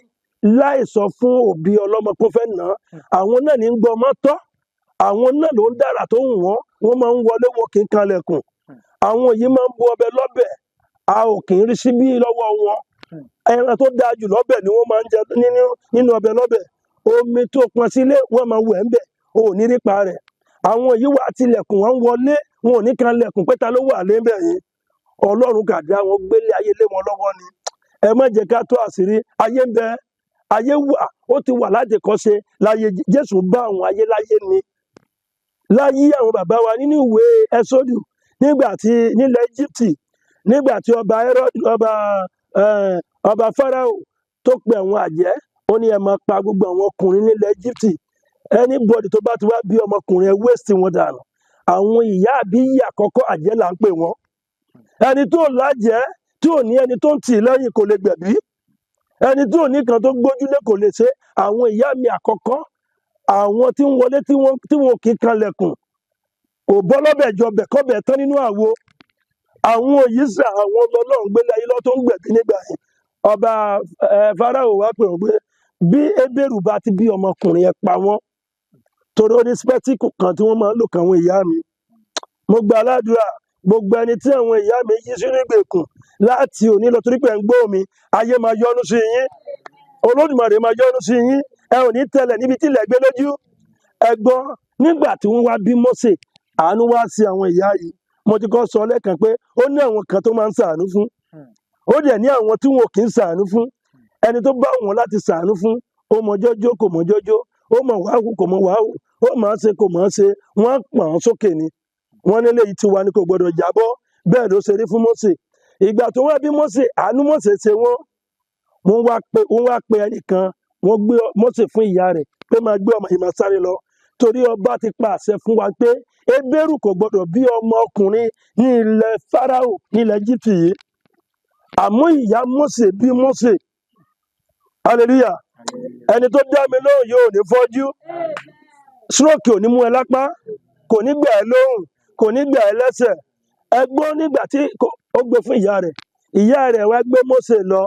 láì sọ fún òbí ọlọ́mọ kó fẹ́ nà án. Àwọn náà ní ń gbọ́ ọmọ tọ́, àwọn náà ló ń dára tó wù wọ́n, wọ́n máa ń wọlé wọn kì í kanlẹ̀kùn. Àwọn yìí máa ń bu ọbẹ̀ lọ́bẹ̀, a ò kì í rí síbí lọ́wọ́ wọn. Ẹran tó dáa jù lọ́bẹ̀ ni wọ́n máa ń jẹ nínú ọbẹ̀ lọ́bẹ̀. Omi tó pọn sílé wọ́n máa wẹ̀ ń bẹ̀, o ò ní rípa rẹ̀. Àwọn yìí wà tilẹ̀kùn, wọ́n ń wọlé, wọn ò ní kanlẹ̀kùn pé ta ló wà lébẹ̀ yìí. Ọlọ́run kà dá wọn gbélé ayé lé wọn lọ́wọ́ ni. Ẹ má jẹ́ ká tó àṣírí ayé ń bẹ, ayé wà, ó ti wà láti kọ́ṣe láyé Jésù bá àwọn ayé láyé ni. Láyé àwọn bàbá wa nínú ìwé Ẹ́sódù, nígbà tí nílẹ̀ Íjíbítì, nígbà tí ọba Herod, ọba Fáráò tó pe àwọn àjẹ́, ó ní ẹ máa pa gbogbo àwọn ọkùnrin nílẹ̀ Íjíbítì. Anybody tó bá ti wá bí ọmọkùnrin, ẹ waste wọn dànù. Àwọn ìyá àbí ìyá àkọ́kọ́ àjẹ́ là ń pè wọ́n. Ẹni tó lájẹ́, tí ò ní ẹni tó ń tì í lẹ́yìn kò lè gbẹ̀bí. Ẹni tí ò ní kan tó gbójúlé kò lè ṣe. Àwọn ìyá mi àkọ́kọ́, àwọn tí ń wọlé tí wọn kì í kanlẹ̀kùn, kò bọ́ lọ́bẹ̀ jọbẹ̀ kọ́bẹ̀ tán nínú àwo. Àwọn òyìṣà àwọn ọlọ́run gbélé ayé lọ́ tó ń gbẹ̀bí nígbà yẹn. Ọba Fáráò wá pè wọ́n pé bí Hébérù bá ti bí ọmọkùnrin ẹ pa wọ́n, torí ó ní spẹ́tíkù kan tí wọ́n máa ń lò káwọn ìyá mi. Mo gba aládùúrà gbogbo ẹni tí àwọn ìyá mi yí sínú ìgbèkùn láti òní lọ, torí pé ẹ̀ ń gbọ́ mi, ayé máa yọ́nú sí yín, Olódùmarè máa yọ́nú sí yín, ẹ ò ní tẹ̀lẹ̀ níbi tí ilẹ̀ gbé lójú. Ẹ gbọ́, nígbà tí wọ́n wá bí Mósè, àánú wá sí àwọn ìyá yìí. Mo ti kọ́ sọ lẹ́ẹ̀kan pé ó ní àwọn kan tó máa ń ṣàánú fún, ó dẹ̀ ní àwọn tí wọn kì í ṣàánú fún. Ẹni tó bá wọn láti ṣàánú fún, ó mọ jọ́jọ́ kò mọ jọ́jọ́, ó mọ wàhù kò mọ wàhù, ó mọ̀ ọ́n ṣe kò mọ̀ ọ́n ṣe, wọ́n pọ̀n ọ́n sókè ni. Wọ́n nílé yìí ti wà ní kò gbọdọ̀ jábọ́. Bẹ́ẹ̀ ló ṣe rí fún Mósè. Ìgbà tó wá bí Mósè, àánú Mósè ṣe wọ́n. Wọ́n wá pe ẹnìkan, wọ́n gbé Mósè fún ìyá rẹ̀ pé máa gbé ọmọ yìí máa sáré lọ, torí ọba ti pa àṣẹ fún wa pé Hébérù kò gbọdọ̀ bí ọmọ ọkùnrin ní ilẹ̀ Fáráò ní ilẹ̀ Íjíbítì yìí. Àmọ́ ìyá Mósè bí Mósè. Hallelujah. Ẹni tó dá mi lóhùn yóò ní fọ́jú. Stroke ò ní mú ẹ lápá, kò ní gbà ẹ lóhùn, kò ní gbà ẹ lẹ́sẹ̀. Ẹ gbọ́, nígbà tí ó gbé fún ìyá rẹ̀, ìyá rẹ̀ wá gbé Mósè lọ,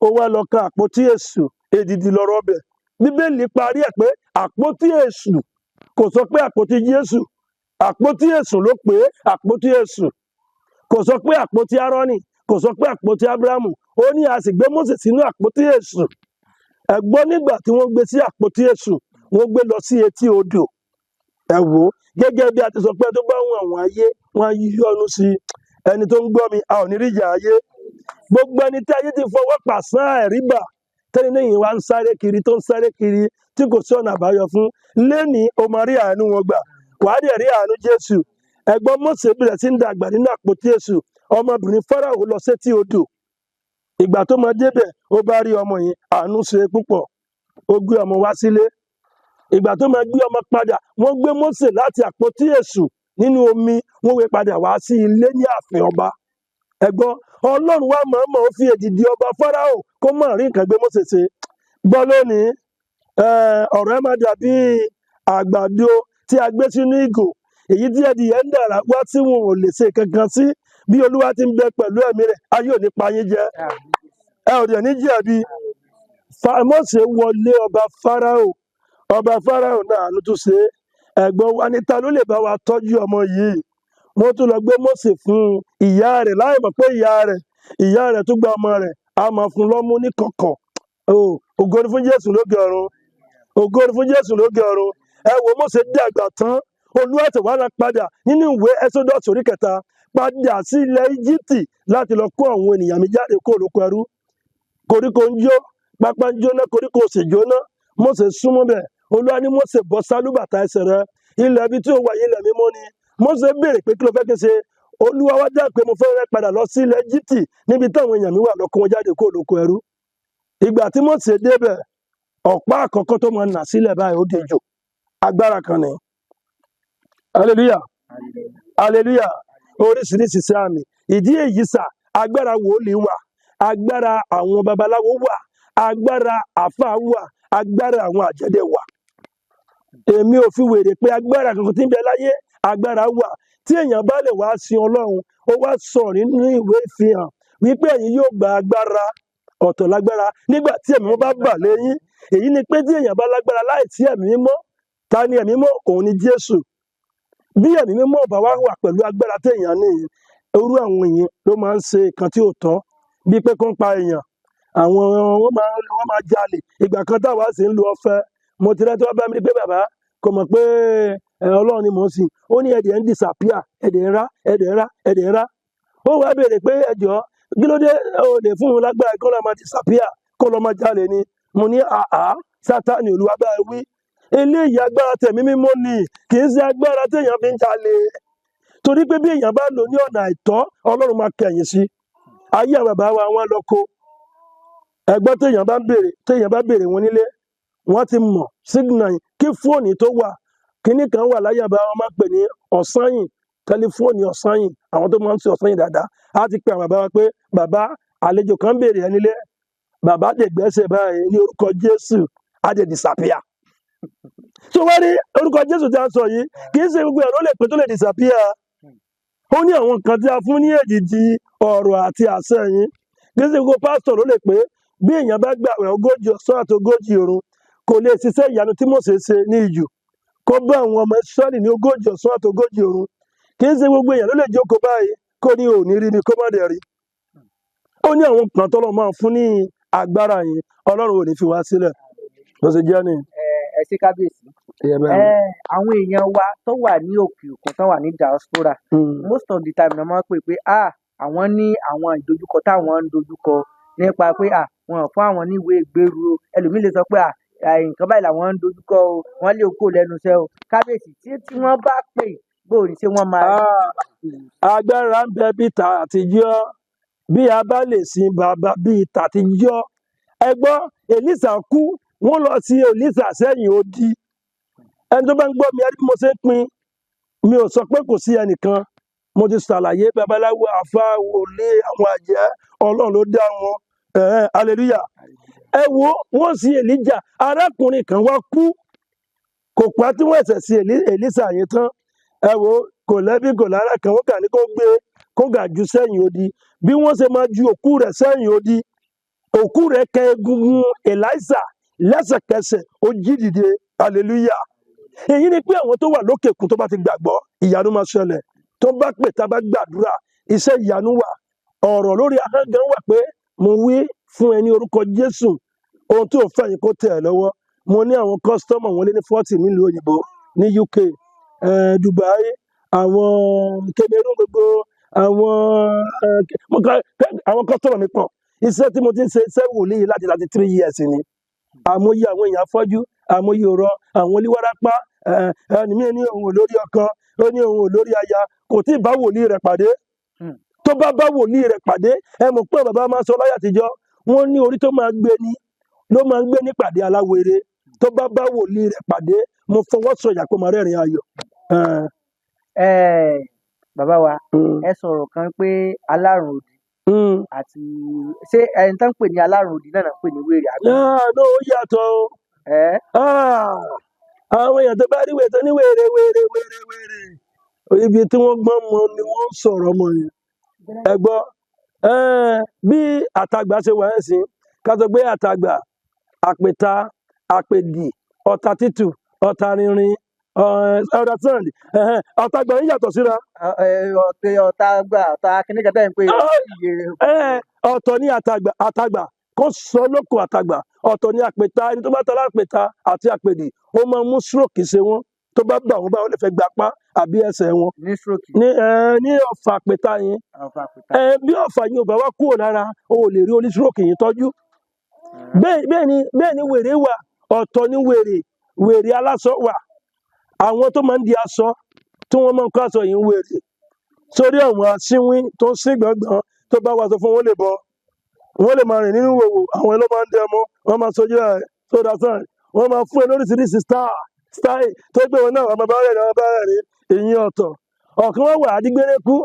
ó wá lọ kan àpótí èṣù, èdìdì lọ́rọ̀ bẹ̀. Bíbélì parí ẹ̀ pé àpótí èṣù, kò sọ pé àpótí Jésù, àpótí èṣù ló pé àpótí èṣù. Kò sọ pé àpótí Árónì, kò sọ pé àpótí Ábúráhámù. Ó ní a sì gbé Mósè sínú àpótí èṣù. Ẹ gbọ́, nígbà tí wọ́n gbé sí àpótí èṣù, wọ́n gbé lọ sí etí odò. Ẹ wò ó, gẹ́gẹ́ bí a ti sọ pé tó bá wọn àwọn ayé, wọ́n á yọ́nú sí i. Ẹni tó ń gbọ́ mi, a ò ní rí ìjà ayé. Gbogbo ẹni tí ayé ti fọwọ́ pàṣán ẹ̀rí bà, tẹ́ni lẹ́yìn wa ń sáré kiri, tó ń sáré kiri tí kò sí ọ̀nà àbáyọ fún, lẹ́ni o máa rí àánú wọn gbà, wàá dẹ̀ rí àánú Jésù. Ẹ̀gbọ́n, Mósè bẹ̀rẹ̀ sí ń dàgbà nínú àpótí èṣù. Ọmọbìnrin Fáráò lọ sétí odò. Ìgbà tó máa débẹ̀, ó bá rí ọmọ yìí, àánú ṣe púpọ̀, ó gbé ọmọ wá sílé. Ìgbà tó máa gbé ọmọ padà, wọ́n gbé Mósè láti àpótí èṣù nínú omi, wọ́n wé padà wá sí ilé ní ààfin ọba. Ẹ̀gbọ́n, Ọlọ́run wá mọ̀ọ́mọ̀ ó fi èdìdì ọba Fáráò kó mọ̀ rí nǹkan gbé Mósè ṣe. Gbọ́ lónìí, ọ̀rọ̀ ẹ máa dàbí àgbàdo tí a gbé sínú ìgò, èyí tí ẹdìyẹ ń dàrá wá tí wọn ò lè ṣe kankan sí. Bí Olúwa ti ń bẹ pẹ̀lú ẹ̀mí rẹ̀, ayé ò ní pa yín jẹ, ẹ ò dẹ̀ ní jẹ̀bi. Mósè wọlé ọba Fáráò, ọba Fáráò náà àánú tún ṣe é. Ẹ̀gbọ́n wa ní ta ló lè bá wa tọ́jú ọmọ yìí? Wọ́n tún lọ gbé Mósè fún ìyá rẹ̀ láì mọ̀ pé ìyá rẹ̀ tún gba ọmọ rẹ̀, a máa fún lọ́mú ní kọ̀kọ̀. Ògo ni fún Jésù lókè ọ̀run, ògo ni fún Jésù lókè ọ̀run. Ẹ wo, Mósè dàgbà tán, Olúwa tẹ̀ wá padà nínú ìwé Ẹ́sódọ́sì orí 3, padà sí ilẹ̀ Íjíbítì láti lọ kó àwọn ènìyàn mi jáde kó lóko ẹrú. Koríko ń jó, pápá ń jóná, koríko ò sì jóná. Mósè súnmọ́ bẹ̀, Olúwa ní Mósè bọ́ sálúbàtà ẹsẹ̀ rẹ, ilẹ̀ ibi tí ó wà yìí ilẹ̀ mímọ́ ni. Mósè béèrè pé kí ló fẹ́ kí n ṣe? Olúwa wá dá pé mo fẹ́ rẹ́ padà lọ sí ilẹ̀ Íjíbítì níbi táwọn èèyàn mi wà, lọ kó wọn jáde kó lóko ẹrú. Ìgbà tí Mósè débẹ̀, ọ̀pá àkọ́kọ́ tó máa nà sílẹ̀ báyìí, ó dejò. Agbára kan ni. Hallelujah, hallelujah. Oríṣiríṣi sí àmì ìdí èyí sà, agbára wòlíì wà, agbára àwọn babaláwo wà, agbára àfáà wà, agbára àwọn àjẹdẹ wà. Èmi ò fi wèrè pé agbára kankan tí ń bẹ láyé, agbára wà. Tí èèyàn bá lè wá sin Ọlọ́run, ó wá sọ nínú ìwé ìfihàn wípé ẹ̀yin yóò gba agbára ọ̀tọ̀ lágbára nígbà tí ẹ̀mí mímọ́ bá bà lé yín. Èyí ni pé tí èèyàn bá lágbára láì tí ẹ̀mí mímọ́, ta ni ẹ̀mí mímọ́? Òun ni Jésù. Bí ẹ̀mí mímọ́ ò bá wá wà pẹ̀lú agbára téèyàn ní yìí, irú àwọn èèyàn ló máa ń ṣe nǹkan tí ò tọ́, bíi pé kó ń pa èèyàn, àwọn wọ́n máa jalè. Ìgbà kan táwa sì ń lo ọ̀fẹ́, mo ti rẹ́ tí wọ́n bá mi pé bàbá kò mọ̀ pé Ọlọ́run ni mò ń sìn. Ó ní ẹ̀dẹ̀ ń disappear, ẹ̀dẹ̀ ń rá, ẹ̀dẹ̀ ń rá, ẹ̀dẹ̀ ń rá. Ó wá béèrè pé ẹjọ́ kí ló dé ó lè fún un lágbára kó lọ máa disappear, kó lọ máa jalè ni. Mo ní àá, Sátánì, Olúwa bá wí, eléyìí agbára tẹ̀mí mímọ́ ni, kì í ṣe agbára téèyàn fi ń jalè, torí pé bí èèyàn bá lò ní ọ̀nà àìtọ́, Ọlọ́run máa kẹ̀yìn sí ayé. Àwọn bàbá wa, wọn lọ ko ẹgbọ́n, téèyàn bá béèrè wọn nílé, wọ́n ti mọ̀ signal yìí. Kí fóònù tó wà, kíní kan wà láyé àbá wọn máa ń pè ní ọ̀sányìn, tẹlifóònù ọ̀sányìn. Àwọn tó máa ń ṣe ọ̀sányìn dáadáa á ti pe àwọn bàbá wa pé bàbá, àlejò kan béèrè ẹ nílé. Bàbá lè gbẹ́sẹ̀ báyìí ní orúkọ Jésù, á dẹ̀ disappear. So wọ́n ní orúkọ Jésù tí a sọ yìí, kì í ṣe gbogbo ẹ̀ ló lè pè tó lè disappear. Ó ní àwọn nǹkan tí a fún ní èdìdì ọ̀rọ̀ àti àṣẹ yín. Kì í ṣe gbogbo pásítọ̀ ló lè pé. Bí èèyàn bá gbààwẹ̀ 40 ọ̀sán àti 40 òru, kò lè ṣiṣẹ́ ìyanu tí Mósè ṣe ní ijù kó bá àwọn ọmọ Ísírẹ́lì ní 40 ọ̀sán àti 40 òru. Kì í ṣe gbogbo èèyàn ló lè jókòó báyìí kó ní òní rí mi, kó má dẹ̀ rí. Ó ní àwọn kan tọ́lọ́ máa fún ní agbára yìí. Ọlọ́run ò ní fi wá sílẹ̀. Bó ṣe jẹ́ ni. Ẹ ṣé, kábíyèsí. Ìyẹn bẹ́ẹ̀. Ẹ àwọn èèyàn wa tó wà ní òkè òkun, tó wà ní diaspora, most of the time na máa ń pè pé ah, àwọn ní àwọn ìdojúkọ táwọn ń dojúkọ nípa pé ah, wọn ò fún àwọn níwèé ìgbélùú o. Ẹlòmíì lè sọ pé ah, nǹkan báyìí làwọn ń dojúkọ o, wọ́n lè kó lẹ́nu iṣẹ́ o. Kábíyèsí, tí wọ́n bá pè, bóò ní ṣé wọ́n máa rí? Ah, agbára ń bẹ bí tàtijọ́, bí a bá lè sin bàbá bíi tàtijọ́. Ẹ gbọ́, Èlísà kú, wọ́n lọ sí Èlísà sẹ́yìn odi. Ẹni tó bá ń gbọ́ mi, ẹni bí mo ṣe ń pin, mi ò sọ pé kò sí ẹnìkan. Mo ti ṣàlàyé babaláwo, àfa, wòlíì, àwọn àjẹ́, Ọlọ́run ló dá wọn. Ẹ̀hẹ́n, hallelujah. Ẹ wo, wọ́n sin Èlíjà, arákùnrin kan wá kú, kò pẹ́ tí wọ́n ẹ̀sẹ̀ sí Èlísà yẹn tán. Ẹ wo, kò lẹ́bí, kò lára kan, wọ́n kà ní kó gbé kó gà ju sẹ́yìn odi. Bí wọ́n ṣe máa ju òkú rẹ̀ sẹ́yìn odi, òkú rẹ̀ kẹ egungun Èlísà, lẹ́sẹ̀kẹsẹ̀ ó jí dìde. Hallelujah. Èyí ni pé àwọn tó wà lókè kù tó bá ti gbàgbọ́, ìyanu máa ṣẹlẹ̀. Tó bá pè, tá a bá gbàdúrà, iṣẹ́ ìyanu wà. Ọ̀rọ̀ lórí ahọ́n gan wà pé mo wí fún ẹ ní orúkọ Jésù, ohun tó fẹ́ yín kó tẹ̀ ẹ́ lọ́wọ́. Mo ní àwọn customer wọn lé ní 40 nílùú òyìnbó, ní UK, Dubai, àwọn Cameroon, gbogbo àwọn àwọn customer mi pọ̀. Iṣẹ́ tí mo ti ń ṣe, iṣẹ́ wòlíì, láti 33 years ni. Àmọye àwọn èèyàn afọ́jú, àmọye ọ̀rọ̀ àwọn oníwárápá. Ẹni mi ní òun ò lórí ọkọ, ó ní òun ò lórí aya, kò tí ì bá wòlíì rẹ̀ pàdé. Tó bá bá wòlíì rẹ̀ pàdé, ẹ mọ̀ pé bàbá máa ń sọ láyé àtijọ́, wọ́n ní orí tó máa gbé ni ló máa ń gbé nípàdé aláwere. Tó bá bá wòlíì rẹ̀ pàdé, mo fọwọ́ sọ̀yà pé màá rẹ́rìn ayọ̀. Ẹ bàbá wa, ẹ sọ̀rọ̀ kan pé alárùn òdì àti ṣé ẹni tó ń pè ní alárùn òdì náà ń pè ní wèrè àbí? Ah, no, ó yàtọ̀ o. Ẹ Ah, àwọn èèyàn tó bá rí wèrè tó ní wèrè wèrè wèrè wèrè, ibi tí wọ́n gbọ́n mọ ni wọ́n ń sọ̀rọ̀ mọ́ yẹn. Ẹ gbọ́, bí àtagbà ṣe wà ẹ́ sìn, ká sọ pé àtagbà, àpèta, àpèdì, ọ̀tà tútù, ọ̀tà rinrin, understand? Àtagbà yín yàtọ̀ síra. Ọ̀tẹ̀ ọ̀tá gbà ọ̀tá kìnìkan tẹ́ ń pè iye. Ọ̀tọ̀ ní àtagbà, àtagbà kó sọ lóko àtagbà, ọ̀tọ̀ ní àpèta. Ẹni tó bá ta lápèta àti àpèdì, ó máa mú stroke ṣe wọ́n. Tó bá gbà wọ́n bá, wọ́n lè fẹ́ gbapá àbí ẹsẹ̀ wọn. Ní stroke? Ní ọ̀fà àpèta yẹn. Ọ̀fà àpèta. Bí ọ̀fà yìí ò bá wá kúrò lára, o ò lè rí oní stroke yìí tọ́jú. Bẹ́ẹ̀ ni wèrè wà. Ọ̀tọ̀ ní wèrè, wèrè aláṣọ wà, àwọn tó máa ń di aṣọ, tí wọ́n máa ń kó aṣọ yìí ń wèrè sórí. Àwọn asínwín tó ń sín gbọ̀ngbọ̀n, tó bá wàṣọ fún wọn, lè bọ, wọ́n lè máa rìn nínú wòwò. Àwọn ló máa ń dẹmọ, wọ́n máa sojú ẹ̀ sódà sàn, wọ́n máa fún ẹ lóríṣiríṣi style tó gbé wọn náà, wọ́n máa bá rẹ̀ ní, wọ́n bá rẹ̀ ní ìyín ọ̀tọ̀. Ọ̀kan wọ́n wà adigbérékú,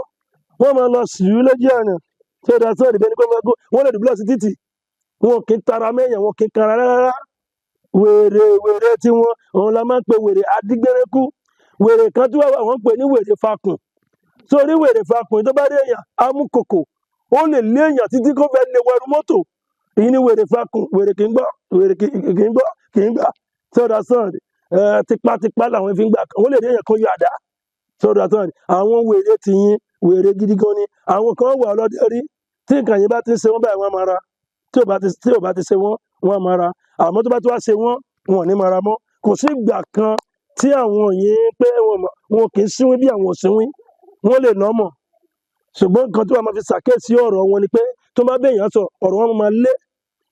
wọ́n máa lọ sùúrù lójú ọ̀nà sódà sàn, ìbẹ́ni pé wọ́n kú, wọ́n lè dùbúlẹ̀ sí títì. Wọn kì í tara mẹ́yàn, wọn kì í kanra rárá. Wèrè, wèrè tí wọn, òun la máa ń pe wèrè adigbérékú. Wèrè kan tí wọ́n wà, wọ́n ń pè ní wèrè fakùn. Sórí wèrè fakùn tó bá rí èèyàn amúkòkò, ó lè lé èèyàn títí kó fẹ́ lé wẹrú mọ́tò. Èyí ni wèrè fakùn. Wèrè kì í gbọ́, wèrè kì í gbọ́, kì í gbà. Sọ́dà sọ́ọ̀dì tipátipá làwọn fi ń gbà kan. Wọ́n lè rí èèyàn kan yọ àdá. Sọ́dà sọ́ọ̀dì àwọn wèrè ti yín, wèrè gidi gan ni. Àwọn kan wà ọlọ́dẹ rí tí nǹkan yìí bá ti ń ṣe wọ́n báyìí, wọ́n máa ra. Tí ò bá ti ṣe wọ́n, wọ́n máa ra. Àmọ́ tó bá ti wá ṣe wọ́n, wọn ò ní máa ra mọ́. Kò sí ìgbà kan tí àwọn yìí pé wọn kì í sínwín bí àwọn ò sínwín, wọ́n lè nà mọ̀. Ṣùgbọ́n nǹkan tí wọ́n máa fi ṣàkíyèsí ọ̀rọ̀ wọn ni pé tó bá bẹ̀yàn sọ ọ̀rọ̀ wọn máa lé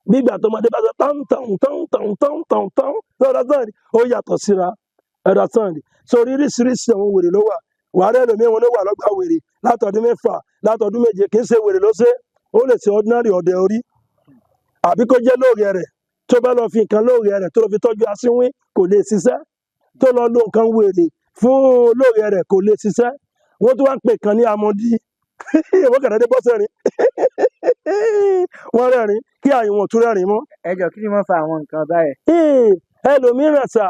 bí ìgbà tó ọmọdé bá sọ tán tán tán tán tán tán tán lọ́dọ̀ sàn, ó yàtọ̀ síra ẹ̀dọ̀ sàn. So oríṣiríṣi àwọn wèrè ló wà. Wàá rẹ̀ lómi wọn ló wà lọ́gbà wèrè látọdún 6, látọdún 7. Kì í ṣe wèrè ló ṣe, ó lè ṣe ordinary ọ̀dẹ orí, àbí kó jẹ́ lóòrè rẹ̀. Tó bá lọ fi nǹkan lóòrè rẹ̀ tó lọ fi tọ́jú asínwín, kò lè ṣiṣẹ́. Tó lọ lo nǹkan wèrè fún lóòrè rẹ̀, kò lè ṣiṣẹ́. Wọ́n tún wá ń pè kan ní amọ̀dí. Wọ́n kàn déédéé bọ́ sẹ́rin, wọ́n rẹ́rìn kí àyìnwọ̀n tún rẹ́rìn mọ́. Ẹ jọ, kí ni wọ́n fa àwọn nǹkan báyẹn? Ẹlòmíràn sà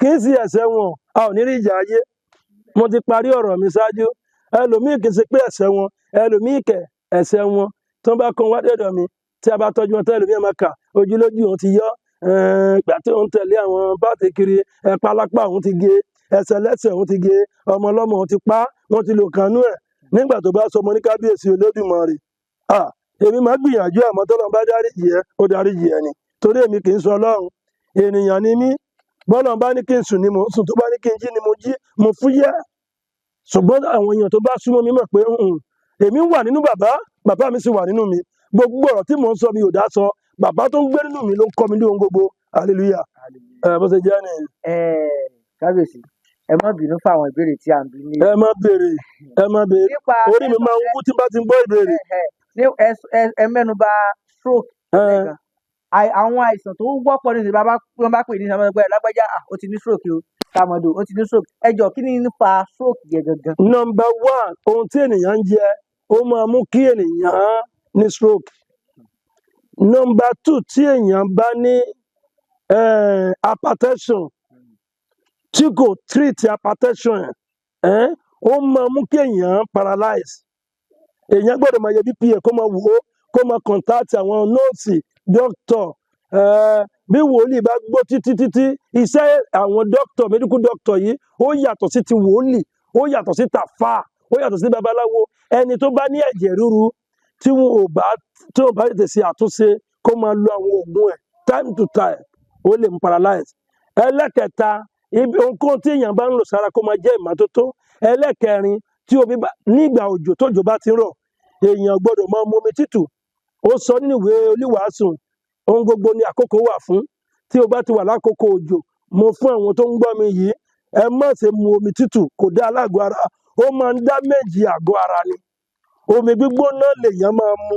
kì í sí ẹ̀ṣẹ̀ wọn, a ò ní rí ìjà ayé. Mo ti parí ọ̀rọ̀ mi ṣáájú. Ẹlòmíì kì í ṣe pé ẹ̀ṣẹ̀ wọn, ẹlòmíì kẹ̀ ẹ̀ṣẹ̀ wọn tó bá kàn wá dẹ̀dọ̀ mi tí a bá tọ́jú wọn tán, ẹlòmíì máa kà ojúlójú òun ti yọ ìgbà tí òun tẹ̀lé àwọn báàtì kiri, ẹ̀pálápá òun ti gé, ẹsẹ̀ lẹ́sẹ̀ òun ti gé, ọmọ ọlọ́mọ òun ti pa, wọ́n ti lò kànú ẹ̀. Nígbà tó bá sọ ọmọ ní kábíyèsí Olódùmarè, èmi máa gbìyànjú, àmọ́ tọ́lọ́run bá dáríjì ẹ́, ó dáríjì ẹ́ ni. Torí èmi kì í sọ Ọlọ́run, ènìyàn ni mí. Bọ́lọ́run bá ní kí n sùn ni mò ń sùn, tó bá ní kí n jí ni mo jí, mo fúyẹ́. Ṣùgbọ́n àwọn èèyàn tó bá súnmọ́ mi mọ̀ pé èmi wà nínú bàbá, bàbá mi sì wà nínú mi. Gbogbo ọ̀rọ̀ tí mò ń sọ mi ò dá sọ, bàbá tó ń gbé nínú mi ló ń kọ́ mi ní ohun gbogbo. Hallelujah. Bó ṣe jẹ́ nìyẹn. Kábíyèsí, ẹ má bínú fún àwọn ìbéèrè tí à ń bí ní. Ẹ má béèrè, ẹ má béèrè. Orí mi máa ń wú tí bá ti ń gbọ́ ìbéèrè. Ẹ mẹ́nu bà stroke lẹ́ẹ̀kan. Àwọn àìsàn tó wọ́pọ̀ ní ìsìn, bàbá wọn bá pè ní ìsìn, àwọn lágbájá, ó ti ní stroke o, tàmọ̀dò ó ti ní stroke. Ẹ jọ, kí ni ń fa stroke yẹn gangan? Nọ́mbà 1, ohun tí ènìyàn ń jẹ ó máa mú kí ènìyàn ní stroke. Nọ́mbà 2, tí èèyàn bá ní hypertension tí kò treat hypertension ẹ̀, ó máa mú kí èèyàn paralyze. Èèyàn gbọ́dọ̀ máa yẹ BP ẹ̀, kó máa wò ó, kó máa contact àwọn nọ́ọ̀sì, dókítọ̀. Bí wòlíì bá gbó títí títí, iṣẹ́ àwọn dókítọ̀, medical doctor yìí, ó yàtọ̀ sí ti wòlíì, ó yàtọ̀ sí tàfà, ó yàtọ̀ sí babaláwo. Ẹni tó bá ní ẹ̀jẹ̀ ríru tí wọn ò bá tí wọn bá tètè ṣe àtúnṣe, kó máa lo àwọn oògùn ẹ̀ time to time, ó lè mú paralyze. Ẹlẹ́kẹta, ibi ohunkóhun tí èèyàn bá ń lò sára, kó máa jẹ́ ìmọ́tótó. Ẹlẹ́kẹrin, tí omi bá nígbà òjò, tójò bá ti ń rọ̀, èèyàn gbọ́dọ̀ máa mu omi tútù. Ó sọ nínú ìwé oníwàásù, ohun gbogbo ni àkókò wà fún. Tí o bá ti wà lákòókò òjò, mo fún àwọn tó ń gbọ́ mi yìí, ẹ má ṣe mu omi tútù, kò dá alágọ̀ ara, ó máa ń dá méjì àgọ́ ara ni. Omi gbígbóná lèèyàn máa mu,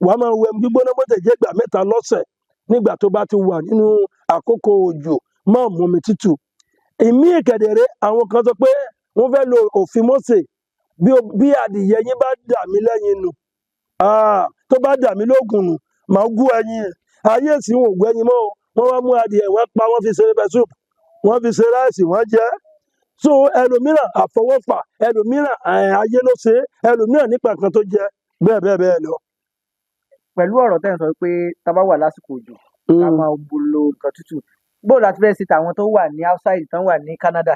wàá máa wẹ omi gbígbóná bó tẹ̀ jẹ́ ìgbà 3 lọ́sẹ̀. Nígbà tó bá ti wà nínú àkókò òjò, má mu omi tútù. Ìmí ìkẹ̀dẹ̀rẹ́, àwọn kan sọ pé wọ́n fẹ́ lo òfin Mósè, bí adìyẹ yín bá dà mí lẹ́yìn nù, tó bá dà mí lóògùn nù, màá gún ẹyin ẹ̀. Ayé ìsìn wọn ò gún ẹyin mọ́ o. Wọ́n wá mú adìyẹ, wọ́n pa, wọ́n fi ṣe pepper soup, wọ́n fi ṣe ráìsì, wọ́n jẹ. So ẹlòmíràn àfọwọ́fà, ẹlòmíràn ayé ló ṣe, ẹlòmíràn nípa nǹkan tó jẹ, bẹ́ẹ̀ bẹ́ẹ̀ bẹ́ẹ̀ lọ. Pẹ̀lú ọ̀rọ̀ tẹ́ ń sọ pé tá bá wà lásìkò òjò, ká máa lo nǹkan tútù, bó la ti fẹ́ ṣe tàwọn tó wà ní outside, tán wà ní Canada?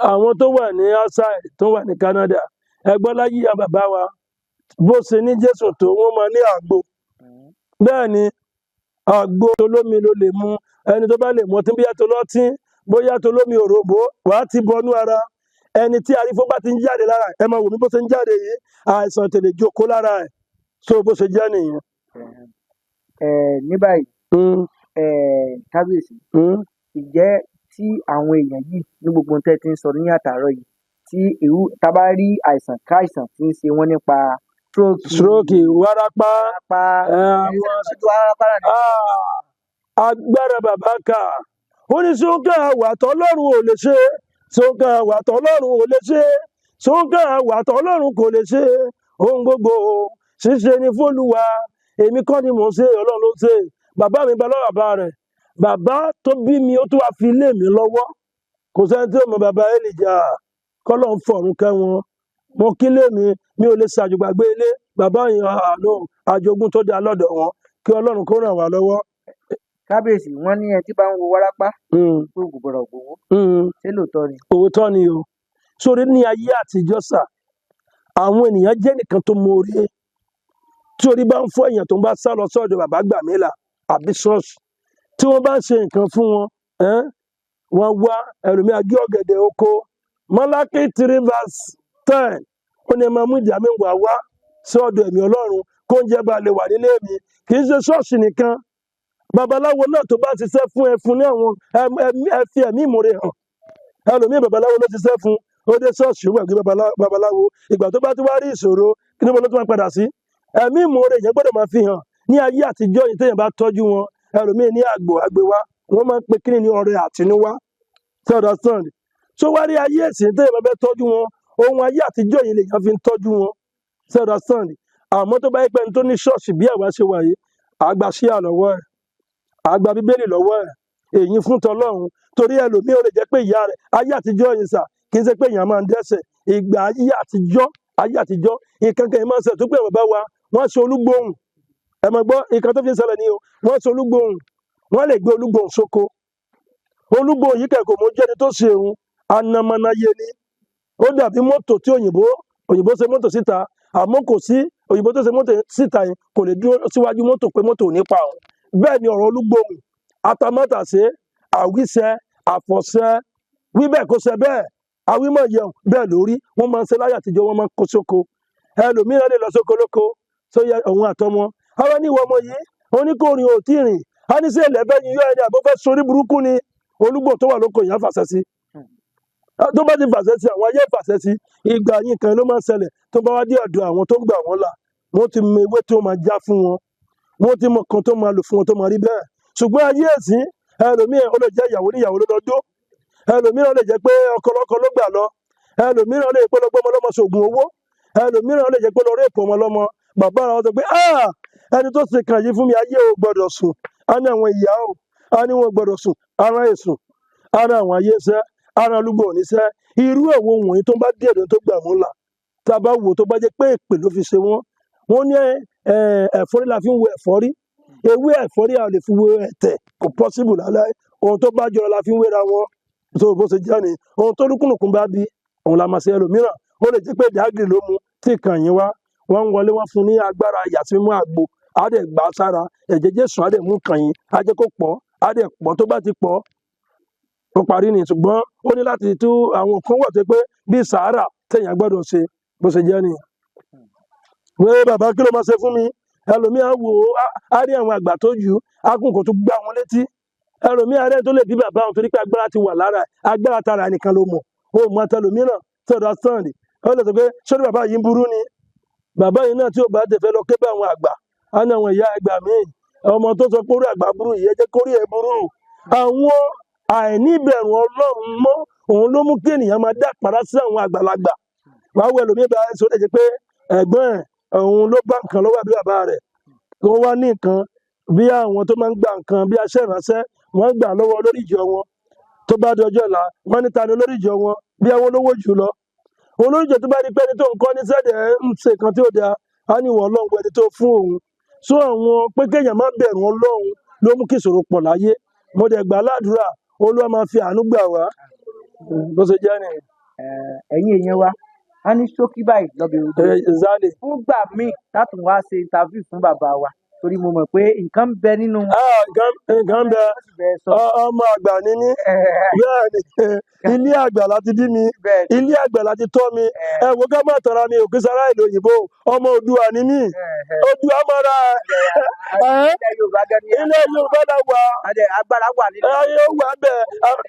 Àwọn tó wà ní outside, tó wà ní Canada, ẹgbọ́n láyé ìyá bàbá wa bó ṣe ní Jésù tó, wọ́n máa ní àgbo. Bẹ́ẹ̀ ni, àgbo tolómi ló lè mu. Ẹni tó bá lè mu ọtí, bóyá tolọ́tí, bóyá tolómi òròbó, wàá ti bọnú ara. Ẹni tí arífó bá ti ń jáde lára ẹ, máa wò mí bó ṣe ń jáde yìí, àìsàn tèlè jókòó lára ẹ. So bó ṣe jẹ́ nìyẹn. Ní báyìí, kábíyèsí, ǹjẹ́ tí àwọn èèyàn yìí ní gbogbo ohun tẹ́ ti ń sọ ní àtàárọ̀ yìí, tí irú tá bá rí àìsàn káìsàn tí ń ṣe wọ́n nípa stroke, wárápá, agbára bàbá kà ó ní sókè àwà tọ́lọ́run ò lè ṣe, sókè àwà tọ́lọ́run ò lè ṣe, sókè àwà tọ́lọ́run kò lè ṣe, ohun gbogbo ṣíṣe ni fÓlúwa. Èmi kọ́ ni mò ń ṣe, Ọlọ́run ló ń ṣe. Bàbá mi bá lọ́wọ́ bàbá rẹ̀, bàbá tó bí mi ó tún wá fi lé mi lọ́wọ́. Kò sẹ́ni tí ó mọ bàbá Elijah, kọ́lọ́ ń fọ̀run kẹ́ wọn. Mo kílé mi, mi ò lè ṣàjùgbàgbé ilé bàbá yẹn. Àánú àjogún tó dáa lọ́dọ̀ wọn, kí Ọlọ́run kó ràn wá lọ́wọ́. Kábíyèsí, wọn ní ẹ tí bá ń wo wárápá pé kò gbọdọ̀ gbowó. Ṣé lóòótọ́ ni? Òótọ́ ni o. Sórí ní ayé àtijọ́ sà, àwọn ènìyàn jẹ́ nìkan tó mọ̀ọ́rẹ́. Tí orí bá ń fọ́ èèyàn, tó ń bá sá lọ sọ́dọ̀ bàbá gbàmílà àbí ṣọ́ọ̀ṣì tí wọ́n bá ń ṣe nǹkan fún wọn, wọ́n wá ẹlòmíì agé ọ̀gẹ̀dẹ̀ oko. Málákì 3 verse 10, ó ní ẹ máa mú ìdá mẹ́wàá wá sí ọ̀dọ̀ ẹ̀mí Ọlọ́run, kó oúnjẹ bá lè wà nílé mi. Kì í ṣe ṣọ́ọ̀ṣì nìkan, babaláwo náà tó bá ṣiṣẹ́ fún ẹ, fún ní àwọn ẹ fi ẹ̀mí ìmoore hàn. Ẹlòmíì, babaláwo ló ṣiṣẹ́ fún, ó dé ṣọ́ọ̀ṣì, ó gbàgbé babaláwo. Ìgbà tó bá ti wá rí ìṣòro, kí ni mo ló tún máa padà sí? Ẹ̀mí ìmoore yẹn gbọ́dọ̀ máa fi hàn. Ní ayé àtijọ́ yìí, téèyàn bá tọ́jú wọn, ẹlòmíì ní àgbò àgbéwá, wọ́n máa ń pe kíni ní ọrẹ àtinúwá. You understand? So wá rí ayé ẹ̀sìn, téèyàn bá fẹ́ tọ́jú wọn, ohun ayé àtijọ́ yìí lèèyàn fi ń tọ́jú wọn. You understand? Àmọ́ tó bá yẹ pé ẹni tó ní ṣọ́ọ̀ṣì bí àwa ṣe wà yìí, àgbà ṣíà lọ́wọ́ ẹ̀, àgbà Bíbélì lọ́wọ́ ẹ̀, èyí fún tọlọ́run. Torí ẹlòmíì, ó lè jẹ́ pé ìyá rẹ̀, ayé àtijọ́ yìí sà, kì í ṣe pé èèyàn máa ń dẹ́ṣẹ̀. Ìgbà ayé àtijọ́, ayé àtijọ́, nǹkan kan yìí máa ń ṣẹlẹ̀ tó pé bàbá wa wọ́n ṣe olúgbòhùn. Ẹ máa gbọ́ nǹkan tó fi ń ṣẹlẹ̀ ni o. Wọ́n ṣe olúgbòhùn, wọ́n lè gbé olúgbòhùn sóko. Olúgbòhùn yìí kẹ̀kọ́ mọ́ jẹ́ni tó ṣe òun anamanaye ni. Ó dàbí mọ́tò tí òyìnbó ṣe mọ́tò síta, àmọ́ kò sí òyìnbó tó ṣe mọ́tò síta yẹn kò lè dúró síwájú mọ́tò pé mọ́tò ò ní pa òun. Bẹ́ẹ̀ ni ọ̀rọ̀ olúgbòhùn, atamátàsé, àwíṣẹ, àfọ̀ṣẹ, wí bẹ́ẹ̀ kó ṣe bẹ́ẹ̀, àwímọ̀ yẹun bẹ́ẹ̀ lórí. Wọ́n máa ń ṣe láyé àtijọ́, wọ́n máa ń kó sóko. Ẹlòmíràn lè lọ sóko lóko tó yẹ òun àtọmọ àwọn ní ìwọ ọmọ yìí, òun ní kò rìn, ò tí ì rìn, á ní sí ẹlẹ́bẹ̀ yìí yọ ẹni àbó fẹ́ sorí burúkú ni. Olúgbò tó wà lóko yìí á fàṣẹ sí. Tó bá ti fàṣẹ sí, àwọn ayé fàṣẹ sí. Ìgbà yìí kan ló máa ń ṣẹlẹ̀. Tó bá wá dé ọ̀dọ̀ àwọn tó ń gbà wọ́n là, wọ́n ti mọ ewé tó máa já fún wọn, wọ́n ti mọ kan tó máa lò fún wọn tó máa rí bẹ́ẹ̀. Ṣùgbọ́n ayé ẹ̀sìn, ẹlòmíràn ó lè jẹ́ ìyàwó níyàwó ló lọ dó, ẹlòmíràn lè jẹ́ pé ọkọ lọ́kọ ló gbà lọ, ẹlòmíràn lè pé lọ gbọ́mọ lọ́mọ ṣògùn owó, ẹlòmíràn lè jẹ́ pé lọ rape ọmọ lọ́mọ. Bàbá àwọn sọ pé, "Ah, ẹni tó ṣe kàn yìí fún mi, ayé ò gbọ́dọ̀ sùn." Á ní àwọn ìyá ò, á ní wọn gbọ́dọ̀ sùn, ara èsùn, ara àwọn ayé ṣẹ́, ara olúgbò oníṣẹ́. Irú ẹ̀wọ̀n wọ̀nyí, tó bá dé ẹ̀dọ̀ tó gbà wọ́n là, tá a bá wò, tó bá jẹ́ pé èpè ló fi ṣe wọ́n, wọ́n ní ẹ̀fọ́rí la fi ń wo ẹ̀fọ́rí, ewé ẹ̀fọ́rí a lè fi wo ẹ̀tẹ̀, kò possible lálẹ́. Ohun tó bá jọra la fi ń wéra wọn. Tó bó ṣe jẹ́ ni ohun tó lúkúlùkùn bá bí òun la máa ṣe. Ẹlòmíràn, ó lè jẹ́ pé ìdágìrì ló mu tí ìkàn yín wá, wọ́n ń wọlé, wọ́n fún ní agbára ìyàsímímọ́ àgbo, á dẹ̀ gbà á sára, ẹ̀jẹ̀ Jésù á dẹ̀ mú kàn yín, á jẹ́ kó pọ̀, á dẹ̀ pọ̀. Tó bá ti pọ̀, ó parí ni. Ṣùgbọ́n ó ní láti tú àwọn kan wà tó pé bí sàárà téèyàn gbọ́dọ̀ ṣe. Bó ṣe jẹ́ nìyẹn. Wé bàbá, kí ló máa ṣe fún mi? Ẹlòmíì á wò ó, á rí àwọn àgbà tó jù á kùn kó tó gbá wọn létí. Ẹlòmíì arẹ tó lè bí bàbá òun, torí pé agbára ti wà lára ẹ̀. Agbára tara ẹnìkan ló mọ̀, ó mọ tẹlòmíràn tí ọ̀dọ̀ stand. Ó lè sọ pé sórí bàbá yìí ń burú ni. Bàbá yìí náà tí ò bá tẹ̀ fẹ́ lọ ké bá àwọn àgbà, á ní àwọn ìyá ẹgbà míì, ọmọ tó sọ pé orí àgbà burú yìí, ẹ jẹ́ kórí ẹ burú. Àwọn àìníbẹ̀rù Ọlọ́run mọ́, òun ló mú kí ènìyàn máa dá àpárá sí àwọn àgbàlagbà. Wàá wọ ẹlòmíì bá sọ, lè jẹ́ pé ẹ̀gbọ́n ẹ̀ òun ló bá nǹkan lọ́wọ́ àbí bàbá rẹ̀ kí wọ́n wá ní nǹkan, bí àwọn tó máa ń gba nǹkan bí aṣẹ́ ìránṣẹ́, wọ́n gbà lọ́wọ́ olórí ìjọ wọn. Tó bá di ọjọ́ ọ̀la, wọ́n ní ta ni olórí ìjọ wọn, bí àwọn olówó jù lọ. Olórí ìjọ tó bá rí pé ẹni tó ń kọ́ ní sẹ́dẹ̀ ń ṣe nǹkan tí ó dáa, á ní ìwọ Ọlọ́run, ẹni tó fún òun sọ àwọn pé kéèyàn má bẹ̀rù Ọlọ́run ló mú kí ìṣòro pọ̀ láyé. Mo dẹ̀ gbà ládùúrà, Olúwa máa fi àánú gbà wá. Bó ṣe jẹ́ nìyẹn. Ẹ̀yin èèyàn wa, a ní ṣókí báyìí lọ́bẹ̀ ojú. Exactly. Fúngbà míì látùn wá ṣe interview fún bàbá wa, torí mo mọ̀ pé nǹkan ń bẹ nínú Ah, nǹkan ń bẹ. Wọ́n sì bẹ́ẹ̀ sọ. Ọmọ àgbà ni mí. Bẹ́ẹ̀ ni, ilé àgbà láti bí mi, Bẹ́ẹ̀ ni. ilé àgbà láti tọ́ mi. Ẹ wo, ká má tọra mi, òkè sára ìlú òyìnbó, ọmọ Oòduà ni mí. Oòduà mọ́ra ẹ. Ilẹ̀ Yorùbá gan ni. Ilé Yorùbá la wà. Agbára wà nínú. Ẹ yóò wà bẹ́ẹ̀.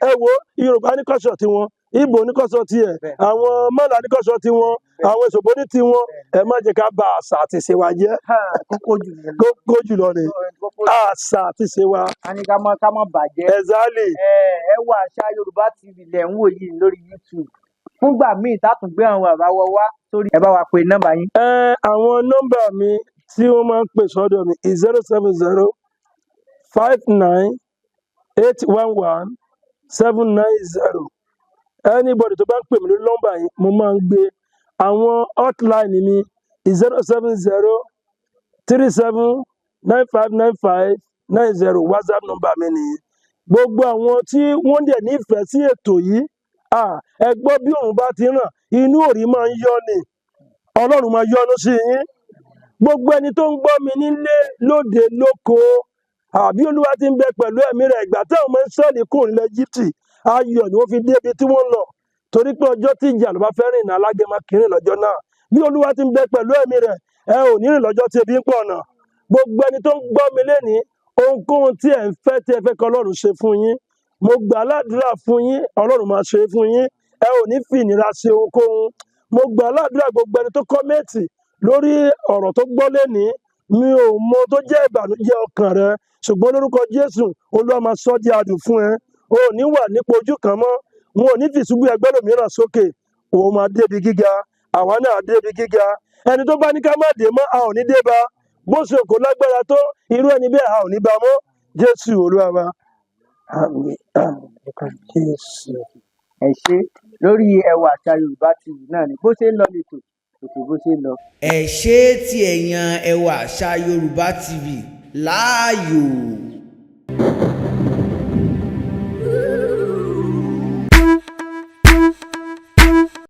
Ẹ wo, Yorùbá ní kọ́sọ̀ tiwọn, Ìgbò ní kọ́sọ̀ tiẹ̀, àwọn Mọ́là ní kọ́sọ̀ tiwọn, àwọn Èṣòbó ní tiwọn. Ẹ má jẹ́ ká bà àṣà àti ìṣe wa jẹ́. Kókó jù nìyẹn. Kókó jùlọ ni Kókó. àṣà àti ìṣe wa. A ní ká má bàjẹ́. Exactly. Ẹ wo, Àṣà Yorùbá TV lẹ̀ ń wò yìí lórí YouTube. Fúngbà míì tátùn gbé àwọn bàbá wa wá sórí, ẹ bá wa pe nọ́mbà yín. Ẹ àwọn nọ́mbà mi tí wọ́n máa ń pè sọ́dọ̀ mi, 07059811790. Anybody tó bá ń pè mí lórí nọ́mbà yìí, mo máa ń gbé. Àwọn hotline mi, 07037959590, WhatsApp number mi nìyí. Gbogbo àwọn tí wọ́n dẹ̀ nífẹ̀ẹ́ sí ètò yìí, ẹ gbọ́, bí òun bá ti ràn, inú òrì máa ń yọ ni. Ọlọ́run máa yọ́nú sí yín. Gbogbo ẹni tó ń gbọ́ mi nílé, lóde, lóko, àbí Olúwa ti ń bẹ pẹ̀lú ẹ̀mí rẹ̀, ìgbà táwọn ọmọ Ísírẹ́lì kúrò nílẹ̀ Íjíbítì, ayọ̀ ni wọ́n fi dé ibi tí wọ́n lọ, torí pé ọjọ́ tí ìjà ló bá fẹ́ rìn ní alágẹmọ kiri lọ́jọ́ náà. Bí Olúwa ti ń bẹ pẹ̀lú ẹ̀mí rẹ̀, ẹ ò ní rìn lọ́jọ́ tí ebi ń pọ̀ ọ̀nà. Gbogbo ẹni tó ń gbọ́ mi lénìí, ohunkóhun tí ẹ̀ ń fẹ́, tí ẹ fẹ́ kí Ọlọ́run ṣe fún yín, mo gbà ládùúrà fún yín, Ọlọ́run máa ṣe é fún yín. Ẹ ò ní fi ìnira ṣe ohunkóhun. Mo gbà ládùúrà, gbogbo ẹni tó comment lórí ọ̀rọ̀ tó gbọ́ lénìí, mi ò mọ tó jẹ́ ìbànújẹ́ ọkàn rẹ, ṣùgbọ́n lórúkọ Jésù, Olúwa máa sọ di adùn fún ẹ. O ò ní wà nípò ojú kan mọ́. Wọn ò ní fi ìṣubú ẹgbẹ́ lòmíràn sókè. Òun máa débi gíga, àwa náà débi gíga. Ẹni tó bá ní ká má dé mọ́, a ò ní dé bá. Bó ṣe kò lágbára tó, irú ẹni bẹ́ẹ̀, a ò ní bá mọ́. Jésù Olúwa wa. Àmín, àmín, Jésù. Ẹ ṣe lórí Ẹwà Àṣà Yorùbá TV náà ni bó ṣe ń lọ lẹ́tọ̀ ètò bó ṣe ń lọ. Ẹ ṣé tí ẹ yan Ẹwà Àṣà Yorùbá TV láàyò.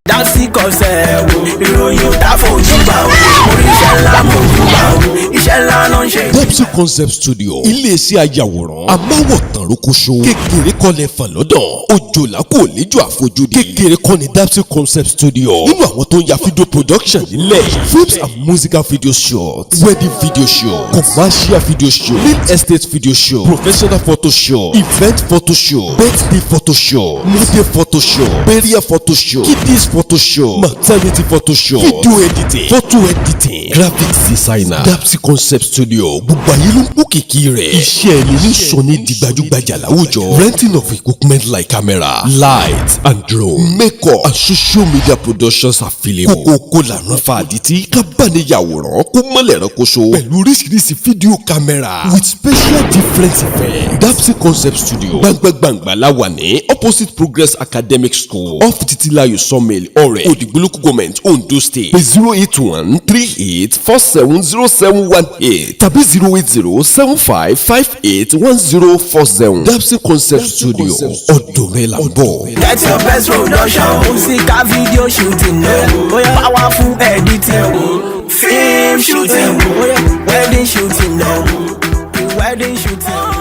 Dapsy Concept, ìròyìn ò tá fojú bá o, oríṣẹ́ ńlá mojú bá o, iṣẹ́ ńlá ló ń ṣe. Dapsy Concept Studio, iléeṣẹ́ ayàwòrán amáwòtán rókóṣó, kékeré kọ́lẹ̀ fàn lọ́dọ̀ òjòlá kò léjò àfojúdi, kékeré kọ́ ni Dapsy Concept Studio nínú àwọn tó ń ya video production nílẹ̀: films and musical video shoot, wedding video shoot, commercial video shoot, real estate video shoot, professional photo shoot, event photo shoot, birthday photo shoot, model photo shoot, burial photo shoot, kiddies photo shoot, maternity photo shoot, video editing, photo editing, graphics designer. Dapsy Concept Studio, gbogbo ayé ló ń kó kìkì rẹ̀. Iṣẹ́ ẹni ní sọ ní di gbajúgbajà láwùjọ. Renting of equipment like camera, light and drone, makeup and social media productions available. Kókó lànà fa àdìtí kábàániyàwòrán kó mọ́lẹ̀ ránkoṣo pẹ̀lú oríṣiríṣi fídíò camera with special different effects. Dapsy Concept Studio, gbangba-gbangba la wà ní opposite Progress Academic School, off Titilayo Sawmill, Ọ̀rẹ́, Òdìgbò Local Government, Ondo State. Pé 08138470718 tàbí 08075581047. Dapsy Concept Studio, ọ̀dọ̀ rẹ̀ là ń bọ̀. Get your best production, musical video shooting, powerful editing, film shooting, wedding shooting, wedding shooting.